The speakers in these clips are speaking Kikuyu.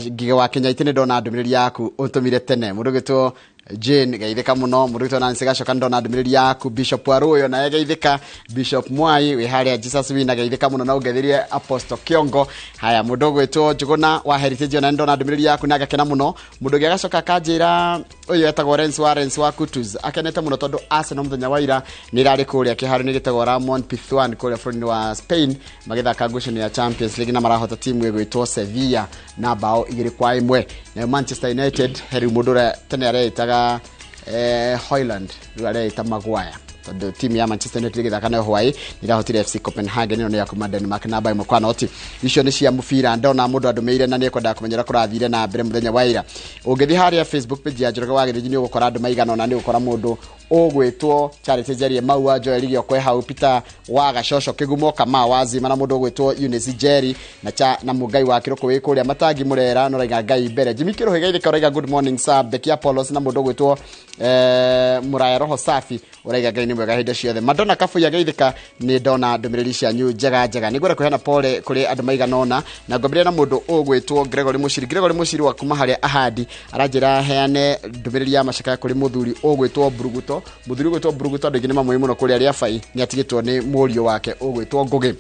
Ngige wa Kenya nĩ ndona ndũmĩrĩri yaku ũtũmire tene. Mũndũ ũgĩtwo Jane geithĩka mũno. Mũndũ ũgĩtwo Nancy Gacoka ndona ndũmĩrĩri yaku. Bishop Waruyo naye geithĩka. Bishop Mwai wĩ harĩa Jesus Wina geithĩka mũno na ũngeithĩrie Apostle Kiongo. Haya, mũndũ ũgwĩtwo Njũgũna wa Heritage ona ndona ndũmĩrĩri yaku na ngakena mũno. Mũndũ ũngĩ agacoka akanjĩra ũyũ etagwo Rens wa Rens wa Kutus akenete mũno tondũ Arsenal mũthenya wa ira nĩ ĩrarĩ kũrĩa kĩharo-inĩ gĩtagwo Ramon Pizjuan kũrĩa bũrũri-inĩ wa Spain magĩthaka ngucanio ya Champions League na marahota timu ĩgwĩtwo Sevilla na bao 2-1. Nayo Manchester United he rĩu mũndũ ũrĩa tene areĩtaga Hoyland rĩu areĩta Maguire tondũ timu ya Manchester United ĩgĩthaka nayo hwaĩ nĩrahotire FC Copenhagen ĩno nĩ ya kuma Denmark na bao 1-0. Icio nĩ cia mũbira ndona mũndũ andũmĩire na nĩekwendaga kũmenya ũrĩa kũrathire na mbere mũthenya wa ira. Ũngĩthiĩ harĩa Facebook page ya Njoroge wa Gĩthĩnji nĩ ũgũkora andũ maigana ũna, nĩ ũgũkora mũndũ ũgwĩtwo Charity Njeri Maua, Joel Gĩokwe hau, Peter wa Gacoco Kĩgumo, Kamau wa Zima na mũndũ ũgwĩtwo Eunice Njeri na cha na Mũngai wa Kĩrũkũ wĩ kũrĩa Matangi Mũrera no raiga Ngai mbere. Jimmy Kĩrũhĩ geithĩka ũraiga good morning sir. Becky Apollos na mũndũ ũgwĩtwo Mũraya Roho Safi ũraiga Ngai nĩ mwega hĩndĩ ciothe. Madonna Kabuya geithĩka, nĩ ndona ndũmĩrĩri cianyu njega njega. Nĩ ngwenda kũheana pole kũrĩ andũ maigana ũna na ngwambĩrĩria na mũndũ ũgwĩtwo Gregory Mũciri. Gregory Mũciri wa kuma harĩa Ahadi aranjĩra heane ndũmĩrĩri ya macakaya kũrĩ mũthuri ũgwĩtwo Bruguto. Mũthuri ũgwĩtwo Bruguto andũ aingĩ nĩ mamũĩ mũno kũrĩa Rĩabai, nĩ atigĩtwo nĩ mũriũ wake ũgwĩtwo Ngũgĩ.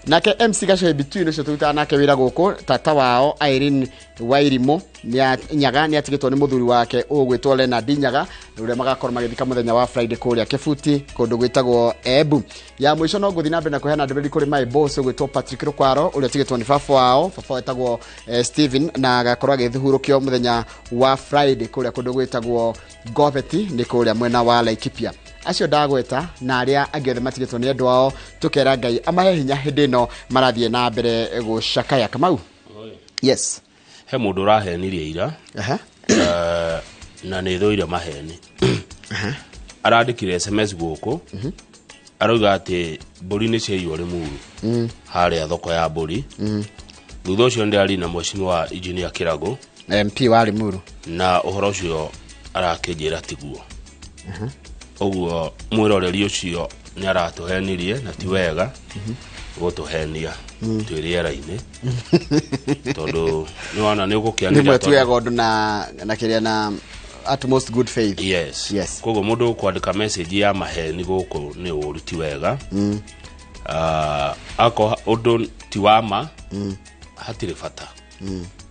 Nake MC Gacohe Between ũcio tũrutaga nake wĩra gũkũ, tata wao Irene Wairimu Nyaga nĩ atigĩtwo nĩ mũthuri wake ũgwĩtwo Leonard Nyaga ũrĩa magakorwo magĩthika mũthenya wa Friday kũrĩa Kĩbuti kũndũ gwĩtagwo Embu. Ya mũico no ngũthiĩ na mbere na kũheana ndũmĩrĩri kũrĩ my boss ũgwĩtwo Patrick Rũkwaro ũrĩa ũtigĩtwo nĩ baba wao. Baba wetagwo Steven na agakorwo agĩthurũkio mũthenya wa Friday kũrĩa kũndũ gwĩtagwo Gobeti nĩ kũrĩa mwena wa Laikipia. Acio ndagweta na arĩa angĩ othe matigĩtwo nĩ endwa ao tũkera Ngai amahe hinya hĩndĩ ĩno marathiĩ na mbere gũcakaya. Kamau. Yes. He mũndũ ũrahenirie ira. Na nĩ thũire maheni. Arandĩkire SMS gũkũ arauga atĩ mbũri nĩ ciaiywo Rĩmuru harĩa thoko ya mbũri. Thutha ũcio ndĩrari na mheshimiwa engineer Kĩragũ MP wa Limuru na ũhoro ũcio arakĩnjĩra tiguo. Ũguo mwĩroreri ũcio nĩ aratũhenirie na ti wega gũtũhenia twĩ rĩera-inĩ tondũ nĩ wona nĩ ũgũkĩanĩrĩra rĩmwe tuyaga ũndũ na kĩrĩa na utmost good faith. Yes. Yes. Koguo mũndũ ũkwandĩka message ya maheni gũkũ nĩ ũru, ti wega. Akorwo ũndũ ti wa ma hatirĩ bata,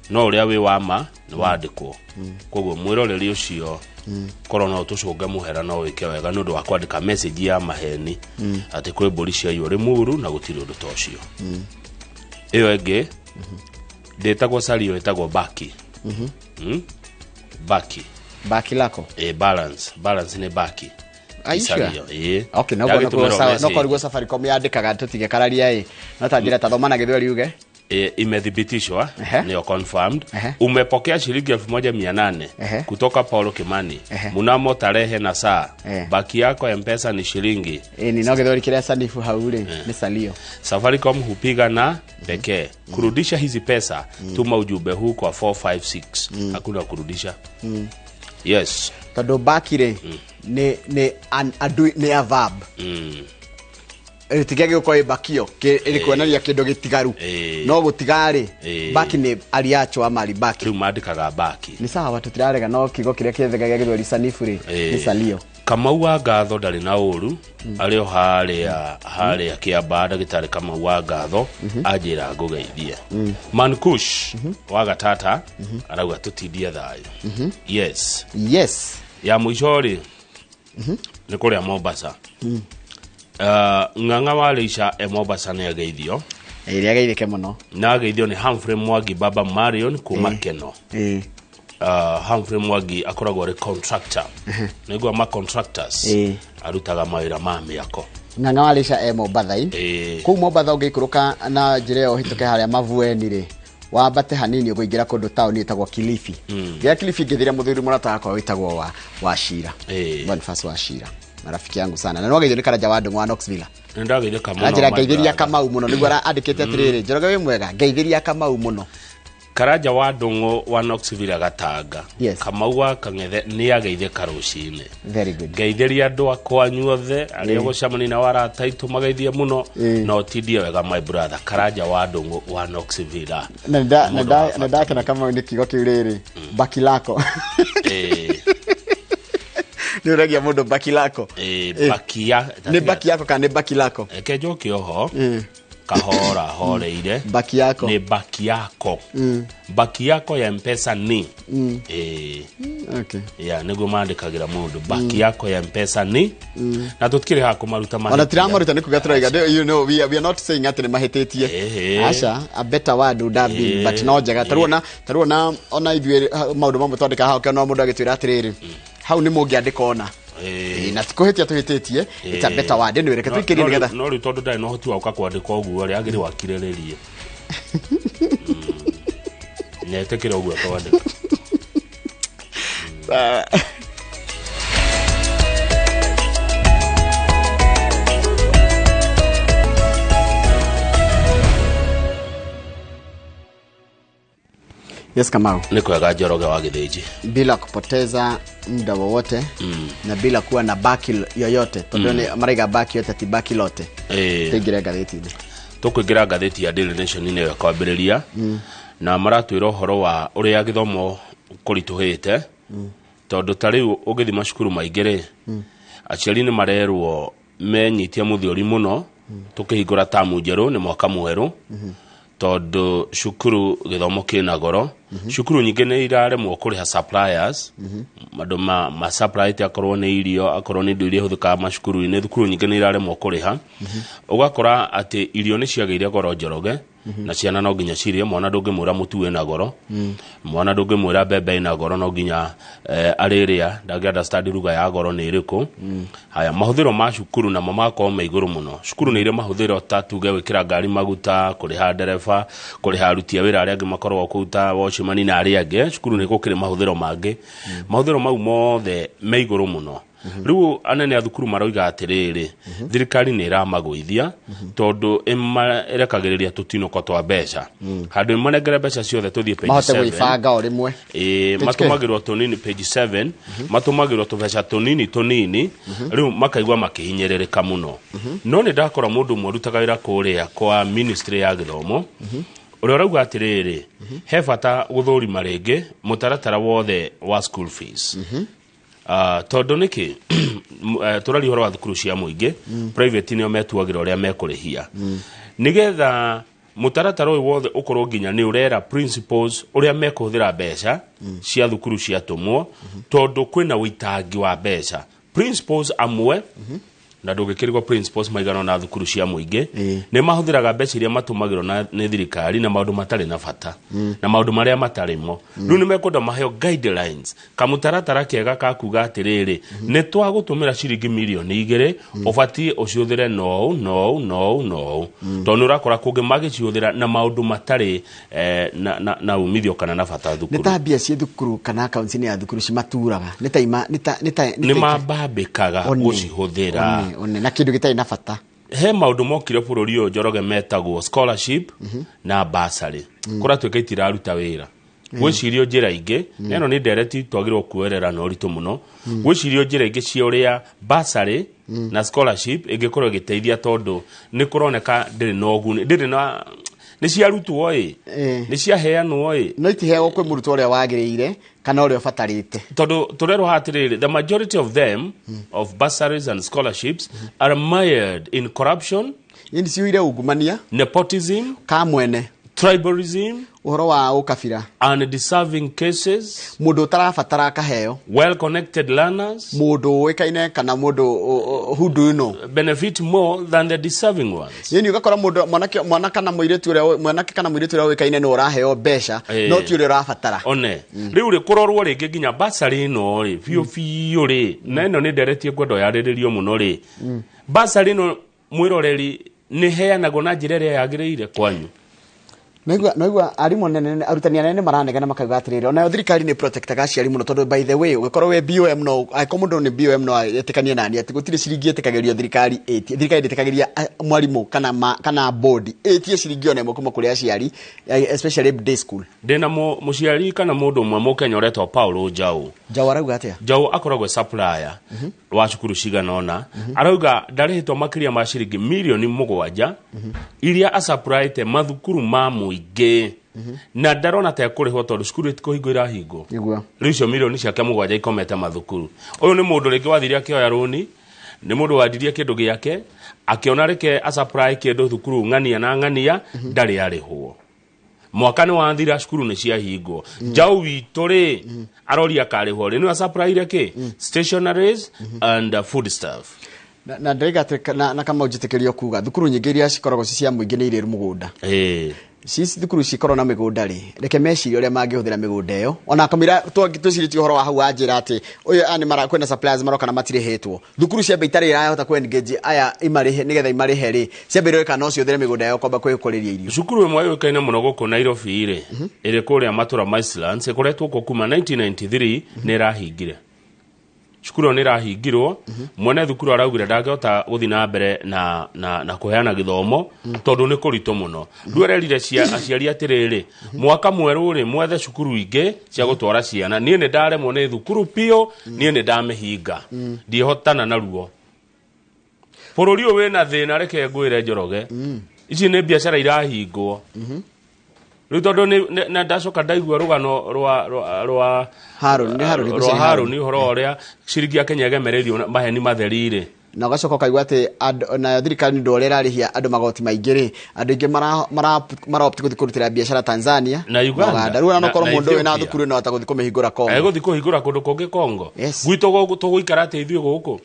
no ũrĩa wĩ wa ma nĩ wandĩkwo. Koguo mwĩroreri ũcio korwo no tũcũnge mũhera no wĩke wega nĩ ũndũ wa kwandĩka message ya maheni atĩ kwĩ mbũri ciaiywo Rĩmuru na gũtirĩ ũndũ ta ũcio. Ĩyo ĩngĩ ndĩtagwo Sario, ĩtagwo Baki. Baki. Baki lako. Balance nĩ Baki. Are you sure? Sario, ĩĩ. Okay, no Ndagĩtũmĩrwo no message. korwo Safaricom yandĩkaga tũtigekararia ĩ no ta njĩra ta thoma na gĩthweri uge. Imethibitishwa ndio confirmed. Umepokea shilingi 1800 kutoka Paulo Kimani mnamo tarehe na saa. Baki yako ya Mpesa ni shilingi Ĩni no gĩthweri kĩrĩa sanifu hau rĩ nĩ salio. Safaricom hupiga na pekee kurudisha hizi pesa. Tuma ujumbe huu kwa 456. Hakuna kurudisha. Yes. Tondũ baki rĩ nĩ nĩ a verb. Tiga gĩgũkorwo ĩ bakio ĩrĩ kuonania kĩndũ gĩtigaru. No gũtigarĩ baki nĩ aliachwa ama alibaki. Rĩu mandĩkaga baki. Nĩ sawa tũtirarega no kiugo kĩrĩa kĩethega gĩa gĩthweri sanifu rĩ nĩ salio. Kamau wa Ngatho ndarĩ na ũru arĩ o harĩa Kĩamba. Ndagĩtarĩ Kamau wa Ngatho anjĩra ngũgeithie. Mankush wa Gatata arauga tũtindie thayũ. Yes. Yes. Ya mũico rĩ nĩ kũrĩa Mombasa. Ng'ang'a wa Leisha e Mombasa nĩ ageithio. Ĩrĩa geithĩke mũno. Na ageithio nĩ Humphrey Mwangi Baba Marion kuma Keno. Humphrey Mwangi akoragwo arĩ contractor, nĩguo ma contractors arutaga mawĩra ma mĩako. Ng'ang'a wa Leisha e Mombatha i. Kũu Mombatha ũngĩikũrũka na njĩra ĩyo ũhĩtũke harĩa Mavueni rĩ wambate hanini ũkũingĩra kũndũ taũni ĩtagwo Kilifi. Gĩa Kilifi ngĩthire mũthuri mũrata wakwa wĩtagwo wa Shira. Boniface wa Shira marafiki yangu sana na nĩwageithio nĩ Karanja wa Ndung'u wa Knoxville. Nĩ ndageithĩka mũno, Aranjĩra my ngeithĩria brother. Kamau mũno nĩguo andĩkĩte atĩrĩrĩ Njoroge wĩ mwega ngeithĩria Kamau mũno. Karanja wa Ndung'u wa Knoxville Gatanga. Yes. Kamau wa Kang'ethe nĩ ageithĩka rũcinĩ. Very good. Ngeithĩria andũ akwa anyuothe arĩa ũgũcemania nao arata aitũ mageithie mũno na ũtindie wega my brother. Karanja wa Ndung'u wa Knoxville. Na Mũndũ wa bata. na ndakena Kamau nĩ kiugo kĩu rĩrĩ baki lako. Nĩ ũragia mũndũ baki lako. Bakia Nĩ baki yako kana nĩ baki lako? Reke njoke oho kahora horeire. Baki yako. Nĩ baki yako. Baki yako ya Mpesa ni Okay. Ya nĩguo mandĩkagĩra mũndũ baki yako ya Mpesa ni na tũtikĩrĩ haha kũmaruta Ona mahĩtia. tiramaruta nĩ kuga tũraiga, you know, we are not saying atĩ nĩ mahĩtĩtie. Aca, a better word would have been, but no njega. Tarĩu ona ona ithuĩ maũndũ mamwe twandĩka haha ũkĩona mũndũ agĩtwĩra atĩrĩrĩ, hau nĩ mũngĩandĩka ona. Na ti kũhĩtia tũhĩtĩtie, it's a better word. Anyway, reke tũikĩrie nĩgetha no rĩu tondũ ndarĩ na ũhoti wa gũka kwandĩka ũguo rĩ, agĩrĩirwo akirĩrĩrie. Netĩkĩre ũguo twandĩka. Yes, Kamau. Nĩ kwega Njoroge wa Gĩthĩnji. Bila kupoteza muda wowote na bila kuwa na baki yoyote, tondũ nĩ maraiga baki yote ti baki lote. Tũingĩre ngathĩti-inĩ. Tũkũingĩra ngathĩti ya Daily Nation nĩyo ĩkwambĩrĩria na maratwĩra ũhoro wa ũrĩa gĩthomo kũritũhĩte, tondũ ta rĩu ũgĩthiĩ macukuru maingĩ rĩ, aciari nĩ marerwo menyitie mũthiori mũno tũkĩhingũra tamu njerũ nĩ mwaka mwerũ, tondũ cukuru gĩthomo kĩna goro. Cukuru nyingĩ nĩ iraremwo kũrĩha suppliers, andũ ma supply akorwo nĩ irio, akorwo nĩ indo iria ihũthĩkaga macukuru-inĩ, thukuru nyingĩ nĩ iraremwo kũrĩha. Ũgakora atĩ irio nĩ ciagĩire goro Njoroge, na ciana no nginya cirĩe. Mwana ndũngĩmwĩra mũtu wĩna goro, mwana ndũngĩmwĩra mbembe ĩna goro, no nginya arĩrĩa, ndangĩ understand lugha ya goro nĩ ĩrĩkũ. Haya, mahũthĩro ma cukuru namo magakorwo me igũrũ mũno. Cukuru nĩ irĩ mahũthĩro ta tuge gwĩkĩra ngari maguta, kũrĩha ndereba, kũrĩha aruti a wĩra arĩa angĩ makoragwo kũu ta watchman na arĩa angĩ. Cukuru nĩ gũkĩrĩ mahũthĩro mangĩ. Mahũthĩro mau mothe me igũrũ mũno. Rĩu anene a thukuru maroiga atĩrĩrĩ, thirikari nĩ ĩramagũithia tondũ ĩrekagĩrĩria tũtinũko twa mbeca, handũ ĩmanengere mbeca ciothe tũthiĩ page Mahote 7. gwĩbanga o rĩmwe. Matũmagĩrwo tũnini page 7, matũmagĩrwo tũbeca tũnini tũnini, rĩu makaigua makĩhinyĩrĩrĩka mũno. No nĩ ndakora mũndũ ũmwe ũrutaga wĩra kũrĩa kwa ministry ya gĩthomo ũrĩa ũrauga atĩrĩrĩ, he bata gũthũrima rĩngĩ mũtaratara wothe wa school fees. Tondũ nĩkĩ tũraria ũhoro wa thukuru cia mũingĩ, private nĩo metuagĩra ũrĩa mekũrĩhia, nĩgetha mũtaratara ũyũ wothe ũkorwo nginya nĩ ũrera principals ũrĩa mekũhũthĩra mbeca cia thukuru ciatũmwo, tondũ kwĩna ũitangi wa mbeca. Principals amwe, na ndũngĩkĩrigwo principals maigana na thukuru cia mũingĩ, nĩ mahũthĩraga mbeca iria matũmagĩrwo nĩ thirikari na maũndũ matarĩ na bata na maũndũ marĩa matarĩ mo. Rĩu nĩ mekwenda maheo guidelines, kamũtaratara kega ka kuga atĩrĩrĩ, nĩ twagũtũmĩra ciringi mirioni 2, ũbatiĩ ũcihũthĩre nou nou nou nou, tondũ nĩ ũrakora kũngĩ magĩcihũthĩra na maũndũ matarĩ na umithio kana na bata Nĩ thukuru. ta mbia ciĩ thukuru kana akaunti-inĩ ya thukuru cimaturaga, nĩ ta ima nĩ ta nĩ ta Nĩ mambambĩkaga gũcihũthĩra. One, one, na kĩndũ gĩtarĩ na bata. He maũndũ mokire bũrũri ũyũ Njoroge metagwo scholarship na bursary, kũratuĩka itiraruta wĩra. Gwĩcirio njĩra ingĩ, na ĩno nĩ ndereti twagĩrĩirwo kuoerera na ũritũ mũno, gwĩcirio njĩra ingĩ cia ũrĩa bursary na scholarship ĩngĩkorwo ĩgĩteithia, tondũ nĩ kũroneka ndĩrĩ na ũguni, ndĩrĩ na nĩ ciarutwo ĩ, nĩ ciaheanwo ĩ, No itiheagwo kwĩ mũrutwo ũrĩa wagĩrĩire kana ũrĩa ũbatarĩte. Tondũ tũrerwo haha atĩrĩrĩ, the majority of them, of bursaries and scholarships, are mired in corruption, Nĩ ciũire ungumania, nepotism, ka mwene, tribalism, ũhoro wa ũkabira, undeserving cases, mũndũ ũtarabatara akaheo, well connected learners mũndũ ũĩkaine kana mũndũ who do you know benefit more than the deserving ones. Yeni ũgakora mũndũ mwanake mwana kana mũirĩtu ũrĩa mwanake kana mũirĩtu ũrĩa ũĩkaine nĩ ũraheo mbeca, no ti ũrĩa ũrabatara. One rĩu rĩ, kũrorwo rĩngĩ nginya basarĩ ĩno rĩ biũ biũ rĩ, na ĩno nĩ nderetie ngwenda yarĩrĩrio mũno rĩ, basarĩ ĩno mwĩroreri nĩ heanagwo na njĩra ĩrĩa yagĩrĩire kwanyu? Naigua arimũ nene, arutani anene maranegena makauga atĩrĩrĩ, onayo thirikari nĩ protectaga aciari mũno, tondũ by the way ũgĩkorwo wĩ BOM, no angĩkorwo mũndũ nĩ BOM no etĩkanie nani atĩ gũtirĩ ciringi ĩtĩkagĩrio thirikari ĩtie, thirikari ndĩtĩkagĩria mwarimũ kana board ĩtie ciringi ona ĩmwe kuma kũrĩ aciari, especially day school. Ndĩna mũciari kana mũndũ ũmwe mũkenya ũretwo Paulo Njau. Njau arauga atĩa? Njau akoragwo e supplier wa cukuru cigana ũna. Arauga ndarĩhĩtwo makĩria ma ciringi mirioni 7 iria asupplyte mathukuru ma mũingĩ, na ndarona ta ekũrĩhwo tondũ cukuru itikũhingwo irahingwo. Rĩu icio mirioni ciake 7 ikomete mathukuru. Ũyũ nĩ mũndũ rĩngĩ wathire akĩoya rũni, nĩ mũndũ wandirie kĩndũ gĩake, akĩona reke asupply kĩndũ thukuru ng'ania na ng'ania, ndarĩ arĩhwo. Mwaka nĩ wathira, cukuru nĩ ciahingwo. Njau witũ rĩ, aroria akarĩhwo rĩ? Nĩwe asupplyire kĩ stationaries and food stuff. Na ndĩraiga atĩ na kama ũnjĩtĩkĩrio kuga, thukuru nyingĩ iria cikoragwo ci cia mũingĩ nĩ irĩ mũgũnda. Ci thukuru cikorwo na mĩgũnda rĩ, reke mecirie ũrĩa mangĩhũthĩra mĩgũnda ĩyo, ona kamũira twĩcirĩtie ũhoro wa hau wa njĩra atĩ ũyũ aya nĩ mara kwĩna suppliers maroka na matirĩhĩtwo. Thukuru ciambe itarĩ irahota kũ engage aya imarĩhe, nĩgetha imarĩhe rĩ, ciambe irore kana no cihũthĩre mĩgũnda ĩyo kwamba kwĩkũrĩria irio. Cukuru ĩmwe yũĩkaine mũno gũkũ Nairobi rĩ, ĩrĩ kũrĩa matũra ma Eastlands, ĩkoretwo kuo kuma 1993, nĩ ĩrahingire. Cukuru ĩyo nĩ ĩrahingirwo. Mwene thukuru araugire ndangĩhota gũthiĩ na mbere na kũheana gĩthomo tondũ nĩ kũritũ mũno. Rĩu arerire aciari atĩrĩrĩ, mwaka mwerũ rĩ, mwethe cukuru ingĩ cia gũtwara ciana. Niĩ nĩ ndaremwo nĩ thukuru biũ, niĩ nĩ ndamĩhinga, ndiĩhotana naruo. Bũrũri ũyũ wĩna thĩna. Reke ngwĩre Njoroge, ici nĩ biacara irahingwo rĩu tondũ na ndacoka ndaigua rũgano rwa Harũni, nĩ Harũni, rwa ngwĩciria. Harũni, ũhoro ũrĩa ciringi ya Kenya ĩgemereirio na maheni matheri rĩ. Na ũgacoka ũkaigua atĩ nayo thirikari nĩ ũndũ wa ũrĩa ĩrarĩhia andũ magoti maingĩ rĩ, andũ aingĩ mara opt gũthiĩ kũrutĩra biacara Tanzania na Uganda. Rĩu ona no korwo na mũndũ ũyũ na Ethiopia. thukuru ĩno ata gũthiĩ kũmĩhingũra Congo. Egũthiĩ kũhingũra kũndũ kũngĩ Congo. Yes. Gwitũ gũkũ tũgũikara atĩ ithuĩ gũkũ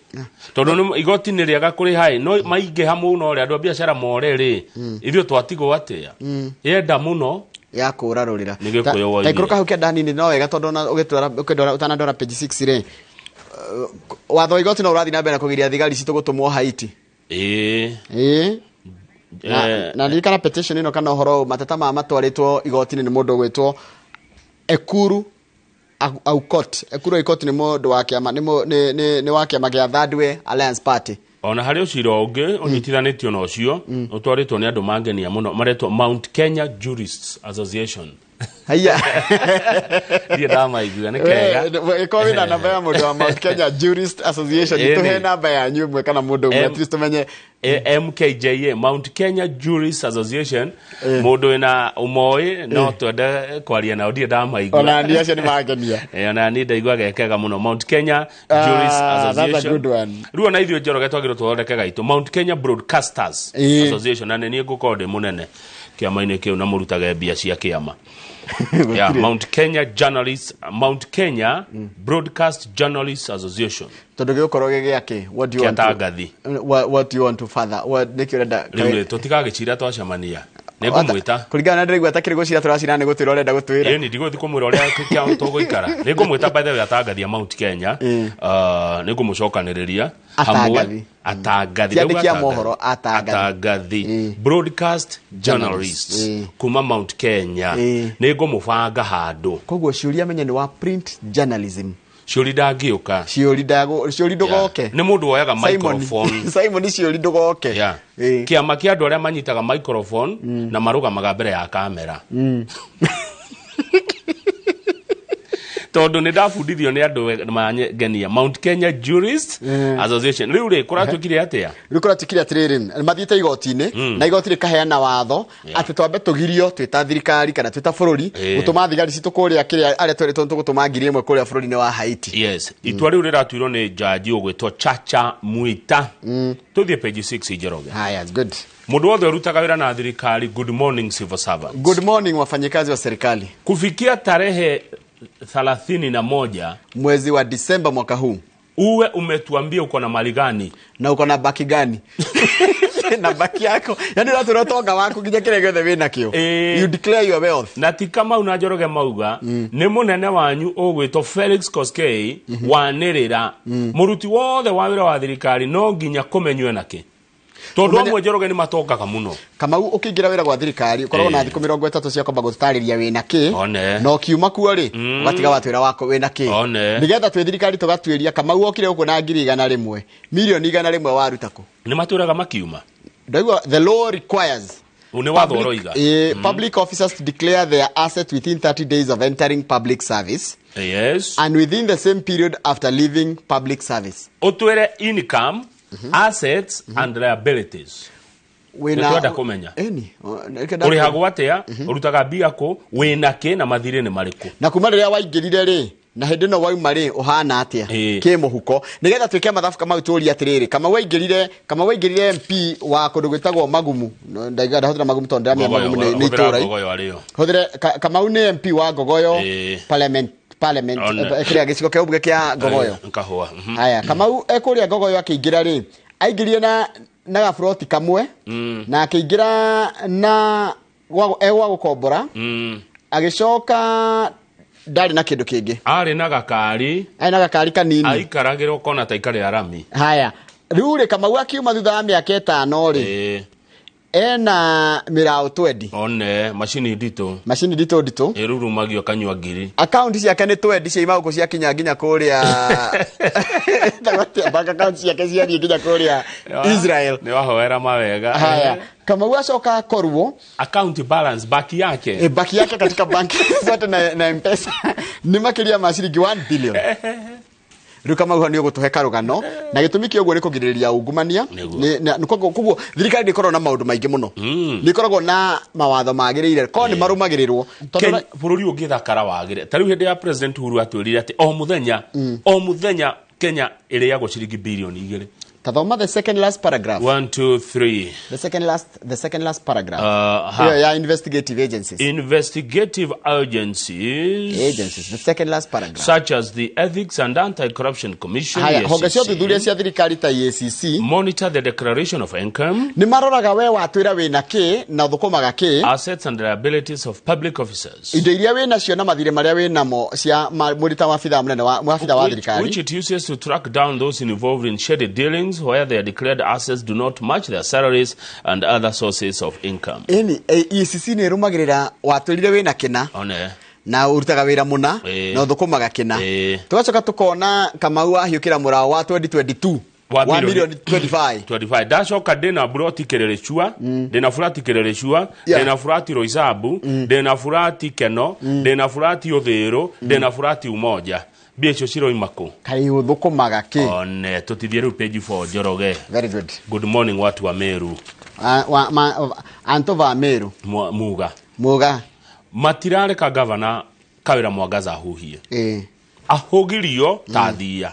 tondũ igoti nĩ rĩega kũrĩha ĩ, no maingĩha mũno rĩ, andũ a biacara more rĩ, ithuĩ twatigwo atĩa? Yenda mũno ya kũrarũrĩra. Nĩ Gĩkũyũ woigire. Ta ikũrũka hau kĩanda hanini no wega, tondũ ona ũgĩtwara ũkĩndwara ũtanandwara page 6 rĩ, watho wa igoti no ũrathiĩ na mbere na kũgiria thigari citũ gũtũmwo Haiti. Ĩĩ. Ĩĩ. Na, na ndirikana petition ĩno kana ũhoro ũyũ, mateta maya matwarĩtwo igoti-inĩ nĩ mũndũ ũgwĩtwo Ekuru Aukot. Ekuru Aukot nĩ mũndũ wa kĩama nĩ wa kĩama gĩa Third Way Alliance Party. Ona harĩ ũcira ũngĩ ũnyitithanĩtio na ũcio, ũtwarĩtwo nĩ andũ mangenia mũno maretwo Mount Kenya Jurists Association. Haiya. Ndirĩ ndamaigua, nĩ kega. Ĩkorwo wĩna namba ya mũndũ wa Mount Kenya Jurist Association, Ĩĩ, tũhe nĩ. namba yanyu ĩmwe kana mũndũ ũmwe, at least tũmenye. MKJA, Mount Kenya Jurists Association, mũndũ wĩna ũmoĩ no twende kwaria nao, ndirĩ ndamaigua. Ona ni acio nĩ mangenia. Ona niĩ ndaigua gekega mũno, Mount Kenya Jurists Ah, that's a Association. good one. Rĩu ona ithuĩ Njoroge twagĩrĩirwo tũthondeke gaitũ, Mount Kenya Broadcasters Association, na nĩ niĩ ngũkorwo ndĩ mũnene kĩama-inĩ kĩu na mũrutage mbia cia kĩama ya Mount Kenya Journalists, Mount Kenya Broadcast Journalists Association. Tondũ gĩgũkorwo gĩ gĩakĩ? What do you Kĩa want to tangathi. What do you want to further? What nĩkĩ ũrenda? Rĩu rĩ, tũtigagĩcira twacemania nĩ ngũmwĩta. Kũringana na ndĩraigua ta kĩrĩ gũcira tũracira, nĩ gũtwĩra ũrenda gũtwĩra. Ĩni ndigũthiĩ kũmwĩra ũrĩa tũgũikara. Nĩ ngũmwĩta by the way atangathi a Mount Kenya. Nĩ ngũmũcokanĩrĩria hamwe. Atangathi. Atangathi. Ti andĩki a Ndauga mohoro, atangathi. Atangathi, broadcast journalists kuma Mount Kenya. Nĩ ngũmũbanga handũ. Koguo ciũria menye nĩ wa print journalism. Ciũri ndangĩũka. Ciũri ndago ciũri ndũgoke. Nĩ mũndũ woyaga Simon microphone. Simon, ciũri ndũgoke. Kĩama kĩa andũ arĩa manyitaga microphone na marũgamaga mbere ya kamera, tondũ nĩ ndabundithio nĩ andũ mangenia Mount Kenya Jurist Association. Rĩu rĩ, kũratuĩkire atĩa? Rĩu kũratuĩkire atĩrĩrĩ, mathiĩte igoti-inĩ na igoti rĩkaheana watho atĩ twambe tũgirio twĩ ta thirikari kana twĩ ta bũrũri gũtũma thigari citũ kũrĩa kĩrĩa arĩa tweretwo tũgũtũma 1,000 kũrĩa bũrũri-inĩ wa Haiti. Yes, itua rĩu rĩratuirwo nĩ jaji ũgwĩtwo Chacha Mwita. Tũthiĩ page 6, Njoroge. Haya, it's good. Mũndũ wothe ũrutaga wĩra na thirikari, good morning civil servants. Good morning wafanyikazi wa serikali. Kufikia tarehe 31 mwezi wa Disemba mwaka huu, uwe umetuambia uko na mali gani. Na uko na baki gani na baki yako, yani ũratwĩra ũtonga waku nginya kĩrĩa gĩothe wĩ nakĩo. You declare your wealth. Na ti kama una Njoroge mauga nĩ mũnene wanyu ũgwĩtwo Felix Koskei wanĩrĩra mũruti wothe wa wĩra wa thirikari no nginya kũmenywe nakĩ. Tondũ amwe, Njoroge, nĩ matongaga mũno. Kamau, ũkĩingĩra wĩra gwa thirikari ũkoragwo na thikũ 30 cia kwamba gũtũtarĩria wĩna kĩ. One. Na ũkiuma kuo rĩ, ũgatiga watwĩra wako wĩna kĩ. One. Nĩgetha twĩ thirikari tũgatuĩria Kamau okire gũkũ na 100,000, 100,000,000 waruta kũ? Nĩ matwĩraga makiuma. Ndaigua the law requires Nĩ watho ũroiga. Public officers to declare their asset within 30 days of entering public service and within the same period after leaving public service. Ũtwĩre income, assets and liabilities. Wĩna Nĩtwenda kũmenya. Ĩni, Ũrĩhagwo atĩa, ũrutaga mbia kũ, wĩna kĩ na mathirĩ nĩ marĩkũ. Na kuma rĩrĩa waingĩrire rĩ, na hĩndĩ ĩno wauma rĩ, ũhana atĩa kĩ mũhuko, nĩgetha twĩke mathabu. Kamau, tũrie atĩrĩrĩ, Kamau waingĩrire MP wa kũndũ gwĩtagwo Magumu. No, ndaiga ndahũthĩra Magumu tondũ ndĩramenya Ngogoyo, Magumu nĩ hũthĩra itũũra. Ngogoyo arĩo. Hũthĩre Kamau nĩ MP wa Ngogoyo parliament. One. Kĩrĩa gĩcigo kĩa ũmbunge kĩa Ngogoyo. Kahũa. Haya, Kamau ekũrĩa Ngogoyo, akĩingĩra rĩ, aingĩrire na gaburoti kamwe na akĩingĩra na egwa gũkombora. Agĩcoka ndarĩ na kĩndũ kĩngĩ. Arĩ na gakari. Arĩ na gakari kanini. Aikaragĩra ũkona ta ikarĩ arami. Haya, rĩu rĩ, Kamau akiuma thutha wa mĩaka 5 rĩ, ena mĩraũ twendi. One macini nditũ. Macini nditũ nditũ. Ĩrurumagio kanyua ngiri. Akaunti ciake nĩ twendi ciaima gũkũ ciakinya nginya kũrĩa. Ĩtagwo atĩa? Bank account ciake ciathiĩ nginya kũrĩa Israel. Nĩ wahoera mawega. Haya, Kamau acoka akorwo Account balance baki yake. Baki yake katika banki zote na Mpesa nĩ makĩria ma ciringi 1 billion. Rĩu Kamau hau nĩ ũgũtũhe karũgano na gĩtũmi kĩa ũguo nĩ kũgirĩrĩria ungumania. Nĩguo. Koguo thirikari nĩ ĩkoragwo na maũndũ maingĩ mũno, nĩ ĩkoragwo na mawatho magĩrĩire korwo nĩ marũmagĩrĩrwo tondũ Bũrũri ũngĩthakara wagĩre ta rĩu hĩndĩ ya President Uhuru atwĩrire atĩ o mũthenya, o mũthenya Kenya ĩrĩagwo ciringi 2 birioni. Tathoma the second last paragraph. 1 2 3. The second last paragraph. Ha. Ĩyo ya investigative agencies. Investigative agencies Agencies, the second last paragraph. Such as the Ethics and Anti-Corruption Commission, Haya, honge cia EACC, ũthuthuria cia thirikari ta EACC monitor the declaration of income, nĩ maroraga we watwĩra wĩna kĩ na ũthũkũmaga kĩ, assets and liabilities of public officers, indo iria wĩ nacio na mathirĩ marĩa wĩ namo cia mũrĩ ta wabithaa mũnene wa wabithaa wa thirikari, which it uses to track down those involved in shady dealings where their declared assets do not match their salaries and other sources of income. Ĩni EACC nĩ ĩrũmagĩrĩra watwĩrire wĩna kĩna One. na ũrutaga wĩra mũna na ũthũkũmaga kĩna. Tũgacoka tũkona Kamau ahiũkĩra mũraũ wa 2022 Wa wa milioni 25. 25. Ndacoka ndĩna buroti Kĩrĩrĩcua, ndĩna burati Kĩrĩrĩcua, ndĩna burati Roisambu, ndĩna burati Keno, ndĩna burati Ũthĩrũ, ndĩna burati Umoja. Mbia icio ciroima kũ? Kaĩ ũthũkũmaga kĩ? One, tũtithie rĩu page 4, Njoroge. Very good. Good morning, watu wa Meru. Anto va Meru. Muga Muga. Matirareka gavana Kawĩra Mwangaza ahuhie, ahũgirio ta thia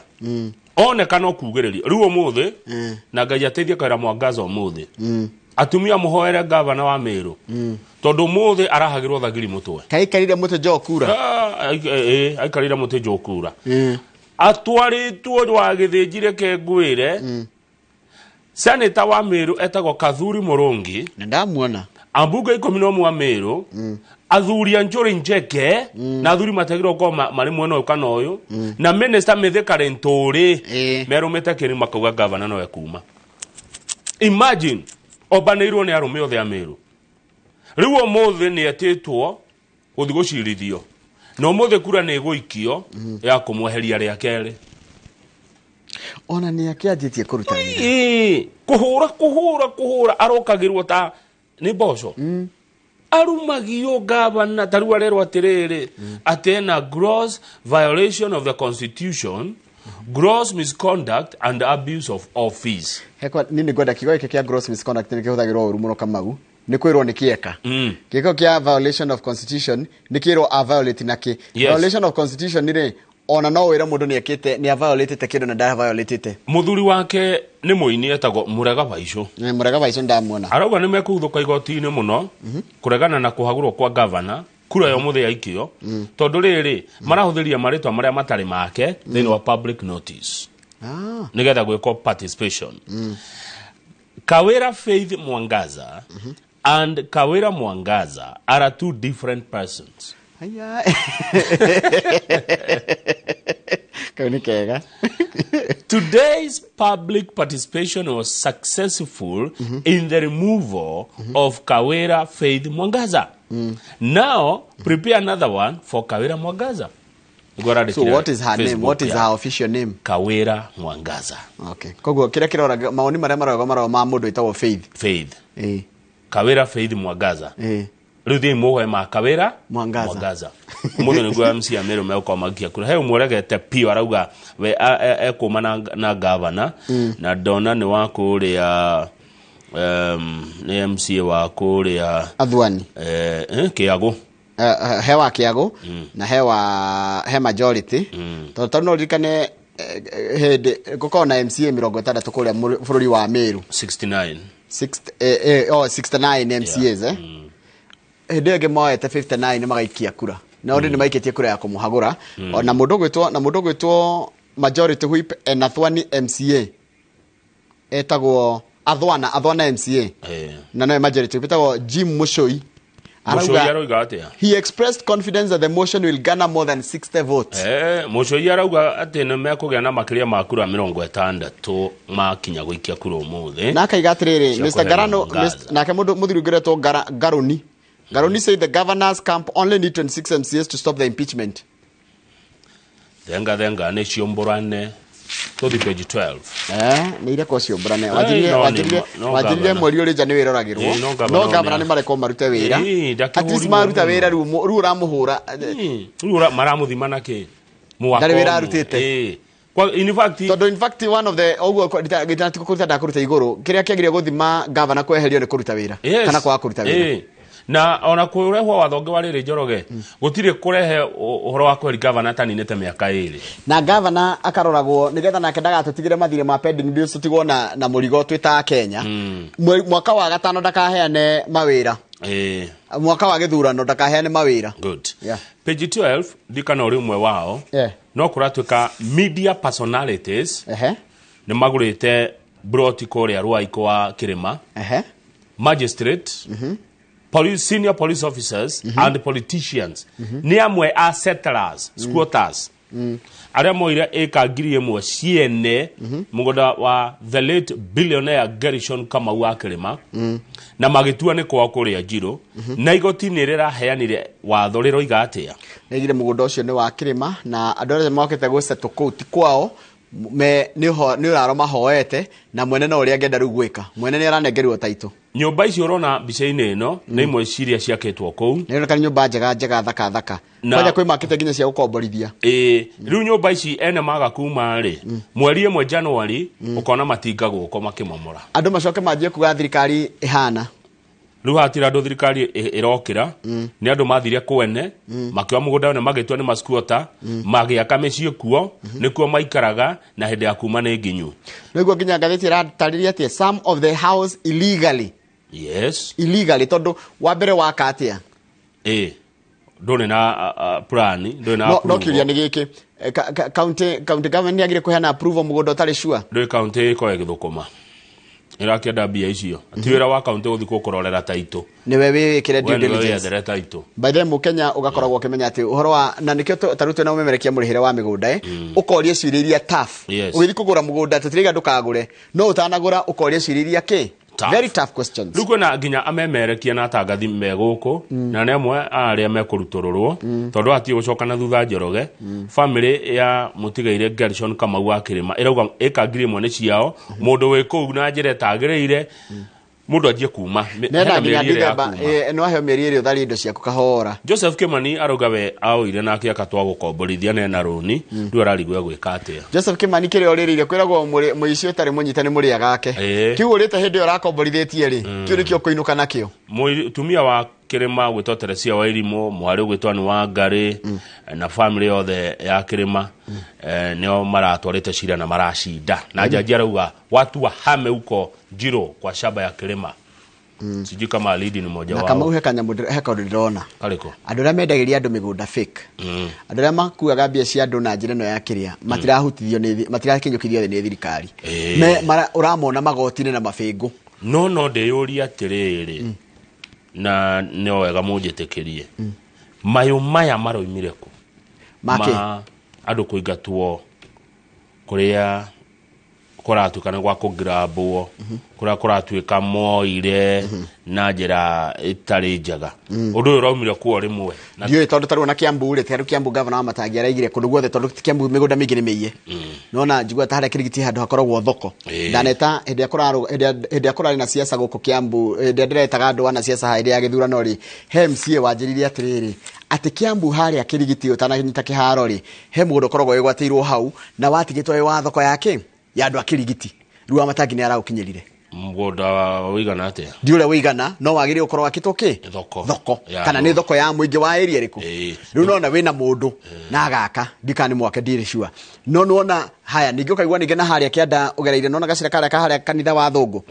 oneka no kugĩrĩrio rĩu ũmũthĩ, na Ngai ateithie Kawĩra Mwangaza ũmũthĩ. Atumia, mũhoere gavana wa Meru tondũ ũmũthĩ arahagĩrwo thagiri mũtwe. Kaikarire mũtĩ njokura. Ah, aikarĩire mũtĩ njũkura, atwarĩtwo wa gĩthĩnji. Reke ngwĩre, seneta wa Meru etagwo Kathuri Mũrũngi. Na ndamuona. Ambunge 11 a Meru, athuri a Njũrĩ Njeke na athuri matagĩrwo gũkorwo marĩ mwena ũyũ kana ũyũ, na minister Mithika Linturi, merũmĩte kĩri makauga gavana nowe kuma. Imagine, ombanĩirwo nĩ arũme othe a Meru. Rĩu ũmũthĩ nĩ etĩtwo gũthiĩ gũcirithio, na ũmũthĩ kura nĩ ĩgũikio ya kũmweheria rĩa kerĩ. Ona nĩ akĩanjĩtie kũruta wĩra. Ĩĩ, kũhũra kũhũra kũhũra arokagĩrwo ta nĩ mboco, arumagio gavana. Ta rĩu arerwo atĩrĩrĩ, atĩ ena gross violation of the constitution, gross misconduct and abuse of office. Hekwa nĩ ngwenda kiugo gĩkĩ kĩa gross misconduct nĩ kĩhũthagĩrwo ũru mũno. Kamau, nĩ kwĩrwo nĩ kĩeka gĩko kĩa violation of constitution, nĩ kĩrwo a violate na kĩ. Violation of constitution rĩ, ona no wĩre mũndũ nĩ ekĩte, nĩ aviolatĩte kĩndũ na ndaviolatĩte. Mũthuri wake nĩ mũini etagwo Mũrega Vaicũ. Mũrega Vaicũ, ndamuona. Arauga nĩ mekũguthũka igoti-inĩ mũno kũregana na kũhagũrwo kwa gavana kura ya ũmũthĩ yaikio, tondũ rĩrĩ marahũthĩria marĩtwa marĩa matarĩ make thĩinĩ wa public notice nĩgetha gwĩkwo participation. Kawira Faith Mwangaza and Kawira Mwangaza are two different persons. Aya. Kau nĩ kega. Today's public participation was successful in the removal of Kawira Faith Mwangaza. Now, prepare another one for Kawira Mwangaza. So what is her name? What is her official name? Kawira Mwangaza. Okay. Koguo kĩrĩa kĩroraga mawoni marĩa maroraga marora ma mũndũ wĩtagwo Faith. Faith. Eh. Kawira Faith Mwangaza. Eh. Rĩu thiĩ mũhoe ma Kawira Mwangaza. Mwangaza. Mũthĩ nĩguo MC Amiru megũkorwo magĩikia kura. He ũmwe ũregete piũ arauga we ekũma na gavana na ndona nĩ wa kũrĩa nĩ MCA wa kũrĩa Athuani. Kĩago. He wa Kĩago na he wa he majority. Tondũ no ririkane hĩndĩ gũkorwo na MCA 60 kũrĩa bũrũri wa Meru. 69. 69 MCAs eh. Hĩndĩ ĩyo ĩngĩ moete 59 magaikia kura na already nĩ maikĩtie kura ya kũmũhagũra. Na mũndũ ũgwĩtwo majority whip Enathwani MCA etagwo Athwana MCA na no majority whip etagwo Jim Mushoi. Mushoi arauga atĩa? He expressed confidence that the motion will garner more than 60 votes. Mushoi arauga atĩ nĩ mekũgĩa na makĩria ma kura 60 makinya gũikia kura ũmũthĩ. Na akaiga atĩrĩrĩ, Mr. Garano, nake mũndũ mũthuri ũngĩ Garoni. Garoni said the governor's camp only need 26 MCAs to stop the impeachment. Thenga nĩ ciũmbũrane. Tũthi page 12. Nĩ irekwo ciũmbũrane. Wanjirire mweri ũrĩ nja nĩ wĩroragĩrwo. No governor nĩ marekwo marute wĩra. At least maruta wĩra rĩu ũramũhũra. Rĩu maramũthima na kĩ? Ndarĩ wĩra arutĩte. In fact, tondũ in fact one of the ũguo kũruta ndakũruta igũrũ kĩrĩa kĩagĩrĩire gũthima governor kweherio nĩ kũruta wĩra kana kwaga kũruta wĩra. Na ona kũrehwo watho ũngĩ wa rĩrĩ Njoroge gũtirĩ kũrehe ũhoro wa kweheri gavana ataninĩte mĩaka 2 na gavana akaroragwo nĩgetha nake ndagatũtigĩre mathirĩ ma pending bills tũtigwo na mũrigo twĩ ta Kenya. Mwaka wa gatano ndakaheane mawĩra. Mwaka wa gĩthurano ndakaheane mawĩra. Good. Yeah. Page 12 ndikana ũrĩ ũmwe wao. No kũratuĩka media personalities nĩ magũrĩte broti kũrĩa Ruaiko wa Kĩrĩma. Magistrate, police, senior police officers and politicians nĩ amwe a settlers, squatters arĩa moire ĩka 1,000 ciene mũgũnda wa the late billionaire Gerishon Kamau wa Kĩrĩma na magĩtua nĩ kwao kũrĩa Njirũ na igoti nĩ rĩraheanire watho rĩroiga atĩa? Rĩgire mũgũnda ũcio nĩ wa Kĩrĩma na andũ arĩa mokĩte gũsettle kũu ti kwao me nĩ ũraro mahoete na mwene no ũrĩa angĩenda rĩu gwĩka. Mwene nĩ aranengerwo taitũ. Nyũmba icio ũrona mbica-inĩ ĩno nĩ imwe ciria ciakĩtwo kũu. Nĩ ũroneka nĩ nyũmba njega njega thaka thaka. Kwanja kwĩ makĩte nginya cia gũkomborithia. Rĩu nyũmba ici ene maga kuma rĩ mweri ĩmwe January ũkona matinga gũko makĩmomora. Andũ macoke manjie kuga thirikari ĩhana. Rĩu hatira andũ thirikari ĩrokĩra nĩ andũ mathire kwene makĩoya mũgũnda nĩ magĩtua nĩ masquota magĩaka mĩciĩ kuo nĩkuo maikaraga na hĩndĩ ya kuma nĩ nginyu. Nĩguo nginya ngathĩti ĩratarĩria atĩ some of the house illegally. Yes. Illegally tondũ wa mbere waka atĩa? Ndũrĩ na plan, ndũrĩ na approval. No kĩũria nĩ gĩkĩ, county government nĩyagĩrĩire kũheana approval mũgũnda ũtarĩ sure? Ndũĩ county ĩkorwo ĩgĩthũkũma. Ĩrakĩenda mbia icio. Ti wĩra wa county gũthiĩ gũkũrorera taitũ. Nĩwe wĩĩkĩre due diligence. Wethere taitũ. By the way Mũkenya ũgakoragwo ũkĩmenya atĩ ũhoro wa na nĩkĩo ta rĩu twĩna ũmemerekia mũrĩhĩre wa mĩgũnda ũkoria ciũria iria tough. Ũgĩthiĩ kũgũra mũgũnda tũtiraiga ndũkagũre no ũtanagũra ũkoria ciũria iria kĩ? Very tough questions. Rĩu kwĩna nginya amemerekia na atangathi me gũkũ na nĩ amwe a arĩa mekũrutũrũrwo tondũ hatirĩ gũcoka na thutha Njoroge. Family ya mũtigaire Gerishon Kamau wa Kĩrĩma ĩrauga ĩka 1,000 nĩ ciao mũndũ wĩ kũu na njĩra ĩtagĩrĩire mũndũ anjie kuma. Nenda nginya December no aheo mĩeri ĩrĩ ũtharie indo ciaku kahora. Joseph Kimani arauga we aoire nake akatwa gũkomborithia na ena rũni rĩu ararigwo gwĩka atĩa. Joseph Kimani kĩrĩa ũrĩrĩire kwĩragwo mũici ũtarĩ mũnyite nĩ mũrĩa gake. Kiu ũrĩte hĩndĩ ĩyo ũrakomborithĩtie rĩ kĩu nĩkĩo kũinũka nakĩo. Mũtumia wa Kĩrĩma gwĩtwo Teresia wa Irimũ, mwarĩ ũgwĩtwo nĩ Wangari na family yothe ya Kĩrĩma nĩo maratwarĩte cira na maracinda na jaji arauga watu wahame huko Njiro kwa shamba ya Kĩrĩma. Sijui kama lead ni mmoja wao. Na kama uhe kanyamũ he kaũndũ ndĩrona. Karĩkũ? Andũ arĩa mendagĩria andũ mĩgũnda fake. Andũ arĩa makuaga mbia cia andũ na njĩra ĩno ya kĩrĩa matirahutithio nĩ matirakinyũkithio nĩ thirikari. Me ũramona magoti-inĩ na mabĩngũ. No ndĩyũria atĩrĩrĩ na nĩ wega mũnjĩtĩkĩrie. Mayũ maya maroimire kũ? Make andũ kũingatwo Kũrĩa kũratuĩka nĩ gwa kũngirambwo, kũrĩa kũratuĩka moire na njĩra ĩtarĩ njega. Ũndũ ũyũ ũraumire kuo rĩmwe. Na Ndiũĩ, tondũ tarĩu ona Kiambu rĩ, tarĩu Kiambu gavana wa Matangi araigire kũndũ guothe, tondũ Kiambu mĩgũnda mĩingĩ nĩ mĩiye. Nona njigua ta harĩa Kĩrigiti handũ hakoragwo thoko. Ndaneta hĩndĩ ĩrĩa hĩndĩ ĩrĩa kũrarĩ na siasa gũkũ Kiambu, hĩndĩ ĩrĩa ndĩretaga andũ ana siasa hĩndĩ ya gĩthurano rĩ, he MCA wanjĩrire atĩrĩrĩ, atĩ Kiambu harĩa Kĩrigiti ũtananyita kĩharo rĩ, he mũgũnda ũkoragwo wĩgwatĩirwo hau na watigĩtwo wĩ wa thoko ya kĩ ya andũ a Kĩrigiti. Rĩu wa Matangi nĩ araũkinyĩrire. Mũgũnda ũigana atĩa? Ndi ũrĩa ũigana, no wagĩrĩire gũkorwo wakĩtwo kĩ? Thoko. Thoko. Ya Kana andũ. nĩ thoko ya mũingĩ wa area ĩrĩkũ? Rĩu nona wĩna mũndũ na agaka, ndikana nĩ mwake, ndirĩ sure. No nĩwona haya, ningĩ ũkaigua ningĩ na harĩa kĩanda ũgereire, nona gacĩra karĩa ka harĩa kanitha wa Thũngũ.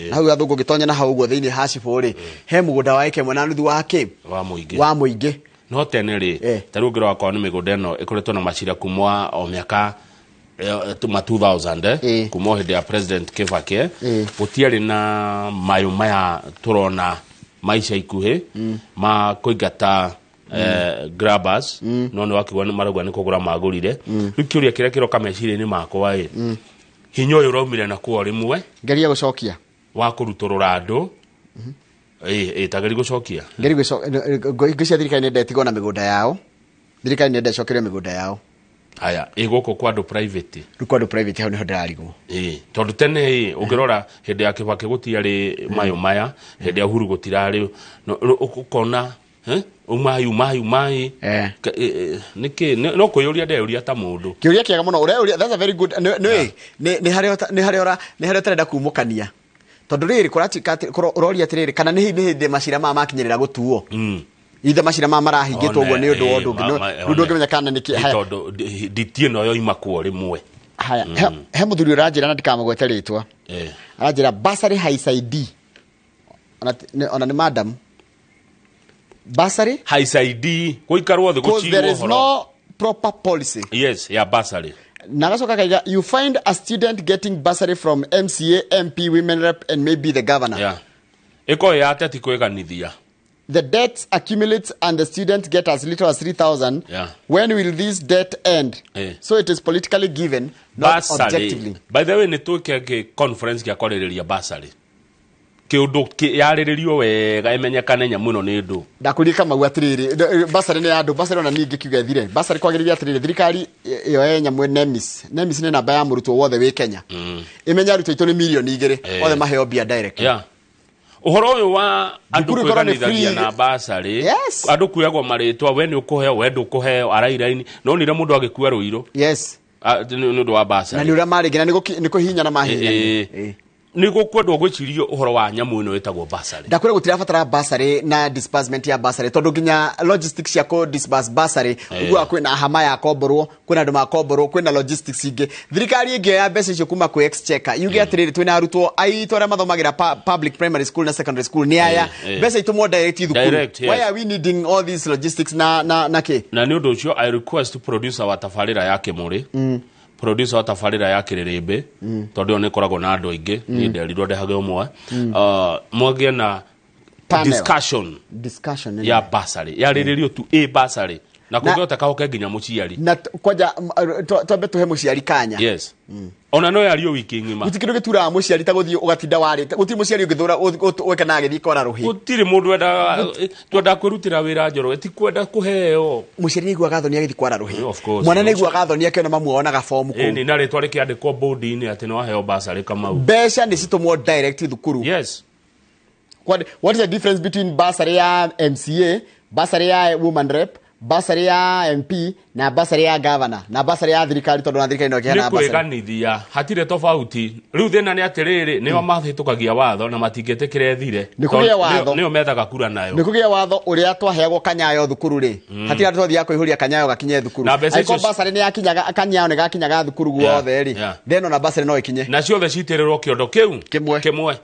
Na hau Athũngũ ũgĩtonya na hau ũguo thĩinĩ ha cibũ rĩ, he mũgũnda wa ĩka ĩmwe na nuthu wa kĩ? Wa mũingĩ. Wa mũingĩ. No tene rĩ, ta rĩu ũngĩrora okorwo nĩ mĩgũnda ĩno ĩkoretwo na macira kuma o mĩaka ma 2000, kuma o hĩndĩ ya President Kibaki, gũtiarĩ na mayũ maya tũrona maica ikuhĩ ma kũingata grabbers, no nĩ wakiuga nĩ marauga nĩ kũgũra magũrire. Rĩu kĩũria kĩrĩa kĩroka meciria-inĩ makwa ĩ, hinya ũyũ ũraumire na kuo rĩmwe? Ngeria gũcokia. Wa kũrutũrũra andũ. Ĩ, tageri gũcokia. Ngeri ngwĩciria thirikari nĩ ndetigwo na mĩgũnda yao. Thirikari nĩ ndecokerio mĩgũnda yao. Haya, ĩ gũkũ kwa andũ private? Rĩu kwa andũ private, hau nĩho ndĩrarigwo. Ĩ, tondũ tene ĩ, ũngĩrora hĩndĩ ya Kibaki gũtiarĩ mayũ maya, hĩndĩ ya Uhuru gũtirarĩ. No, ũkona mayu mayu mai. Nĩkĩ no kwĩyũria ndeyũria ta mũndũ. Kĩũria kĩega mũno ũreyũria, that's a very good. Nĩ harĩa nĩ harĩa ũtarenda kumũkania, tondũ rĩrĩ kũratuĩka atĩ ũroria atĩrĩrĩ, kana nĩ hĩndĩ macira maya makinyĩrĩra gũtuo, ithe macira maya marahingĩtwo ũguo nĩ ũndũ wa ũndũ ũngĩ. Rĩu ndũngĩmenya kana nĩ kĩ. Nĩ Haya. Tondũ nditi ĩno yoima kuo rĩmwe. Haya, he mũthuri ũranjĩra na ndikamũgwete rĩtwa, aranjĩra bursary haisaidii, ona nĩ madam, bursary haisaidii gũikarwo thĩ because there gũcirwo is ũhoro. no proper policy. Yes, ya bursary. Na agacoka akaiga, you find a student getting bursary from MCA, MP, women rep and maybe the governor. Yeah. Ĩkorwo ya ateti kwĩganithia. The debt accumulates and the students get as little as 3000. When will this debt end? So it is politically given, not Bursary. objectively. By the way, nĩ twĩke kĩ conference gĩa kwarĩrĩria bursary, kĩũndũ yarĩrĩrio wega, ĩmenyekane nyamũ ĩno nĩ ndũ. Ndakuria Kamau atiriri, basarĩ nĩ ya andũ, basarĩ ona niĩ ngĩkiuga ĩthire. Basarĩ kwagĩrĩire atĩrĩrĩ, thirikari yoe nyamũ NEMIS. NEMIS nĩ namba ya mũrutwo wothe wĩ Kenya, ĩmenye arutwo aitũ nĩ 2 mirioni othe maheo mbia direct. Yeah. Ũhoro ũyũ wa andũ Thukuru ikorwo nĩ kwĩganithagia free. na basarĩ, andũ kuoyagwo marĩtwa, we nĩ ũkũheo, we ndũkũheo, arairaini no nire mũndũ agĩkua rũirũ nĩ ũndũ wa Na basarĩ. nĩ ũrĩa marĩngĩ na nĩ kũhihinyana mahihinyana. Nĩ gũkwendwo gwĩcirio ũhoro wa nyamũ ĩno ĩtagwo basarĩ. Ndakwĩra gũtirabatara basarĩ na disbursement ya basarĩ, tondũ nginya logistics cia kũ disburse basarĩ, ũguaga kwĩna hama ya komborwo, kwĩna andũ makomborwo, kwĩna logistics ingĩ. Thirikari ĩngĩoya mbeca icio kuma kwĩ exchequer, yuge atĩrĩrĩ, twĩna arutwo aitũ arĩa mathomagĩra public primary school na secondary school nĩ aya, mbeca itũmwo direct thukuru. Direct, yes. Why are we needing all these logistics na kĩ? Na nĩ ũndũ ũcio I request producer wa tabarĩra ya Kĩmũrĩ, producer wa tabarĩra ya Kĩrĩrĩmbĩ, tondũ ĩyo nĩ ĩkoragwo na andũ aingĩ, niĩ nderirwo ndehage ũmwe, mwagĩe na Panel. Discussion. Discussion nĩ Ya basarĩ yarĩrĩrio tu ĩ basarĩ, na kũngĩhoteka hoke nginya mũciari. Na kwanja twambe tũhe mũciari kanya. Yes, ona no yario wiki ng'ima. Gũtirĩ kĩndũ gĩturaga mũciari ta gũthiĩ ũgatinda warĩte. Gũtirĩ mũciari ũngĩthũra weka na agĩthiĩ kora rũhĩ. Gũtirĩ mũndũ endaga, twendaga kwĩrutĩra wĩra njoro, ti kwenda kũheo. Mũciari nĩaiguaga thoni agĩthiĩ kwara rũhĩ. Of course. Mwana nĩaiguaga thoni akĩona mamu onaga fomu kũu. Ĩni na rĩtwa rĩkĩandĩkwo bodi-inĩ atĩ nĩ waheo basarĩ, Kamau. Mbeca nĩ citũmwo direct thukuru. What is the difference between bursary ya MCA, bursary ya woman rep, bursary ya MP na bursary ya governor na bursary ya thirikari, tondũ na thirikari no Nĩ ĩkĩheana bursary? Kwĩganithia hatirĩ tofauti. Rĩu thĩna nĩ atĩrĩrĩ, nĩo mahĩtũkagia watho na matingĩtĩkĩra ĩthire. Nĩ kũgĩa watho. Nĩo methaga kura nayo. Nĩ kũgĩa watho ũrĩa twaheagwo kanyayo thukuru rĩ, hatirĩ andũ twathiaga kũihũria kanyayo gakinye thukuru. Na mbeca Angĩkorwo icio bursary nĩ yakinyaga, kanyayo nĩ gakinyaga thukuru guothe rĩ, then ona bursary no ĩkinye. Na ciothe citĩrĩrwo kĩondo kĩu Kĩmwe. Kĩmwe,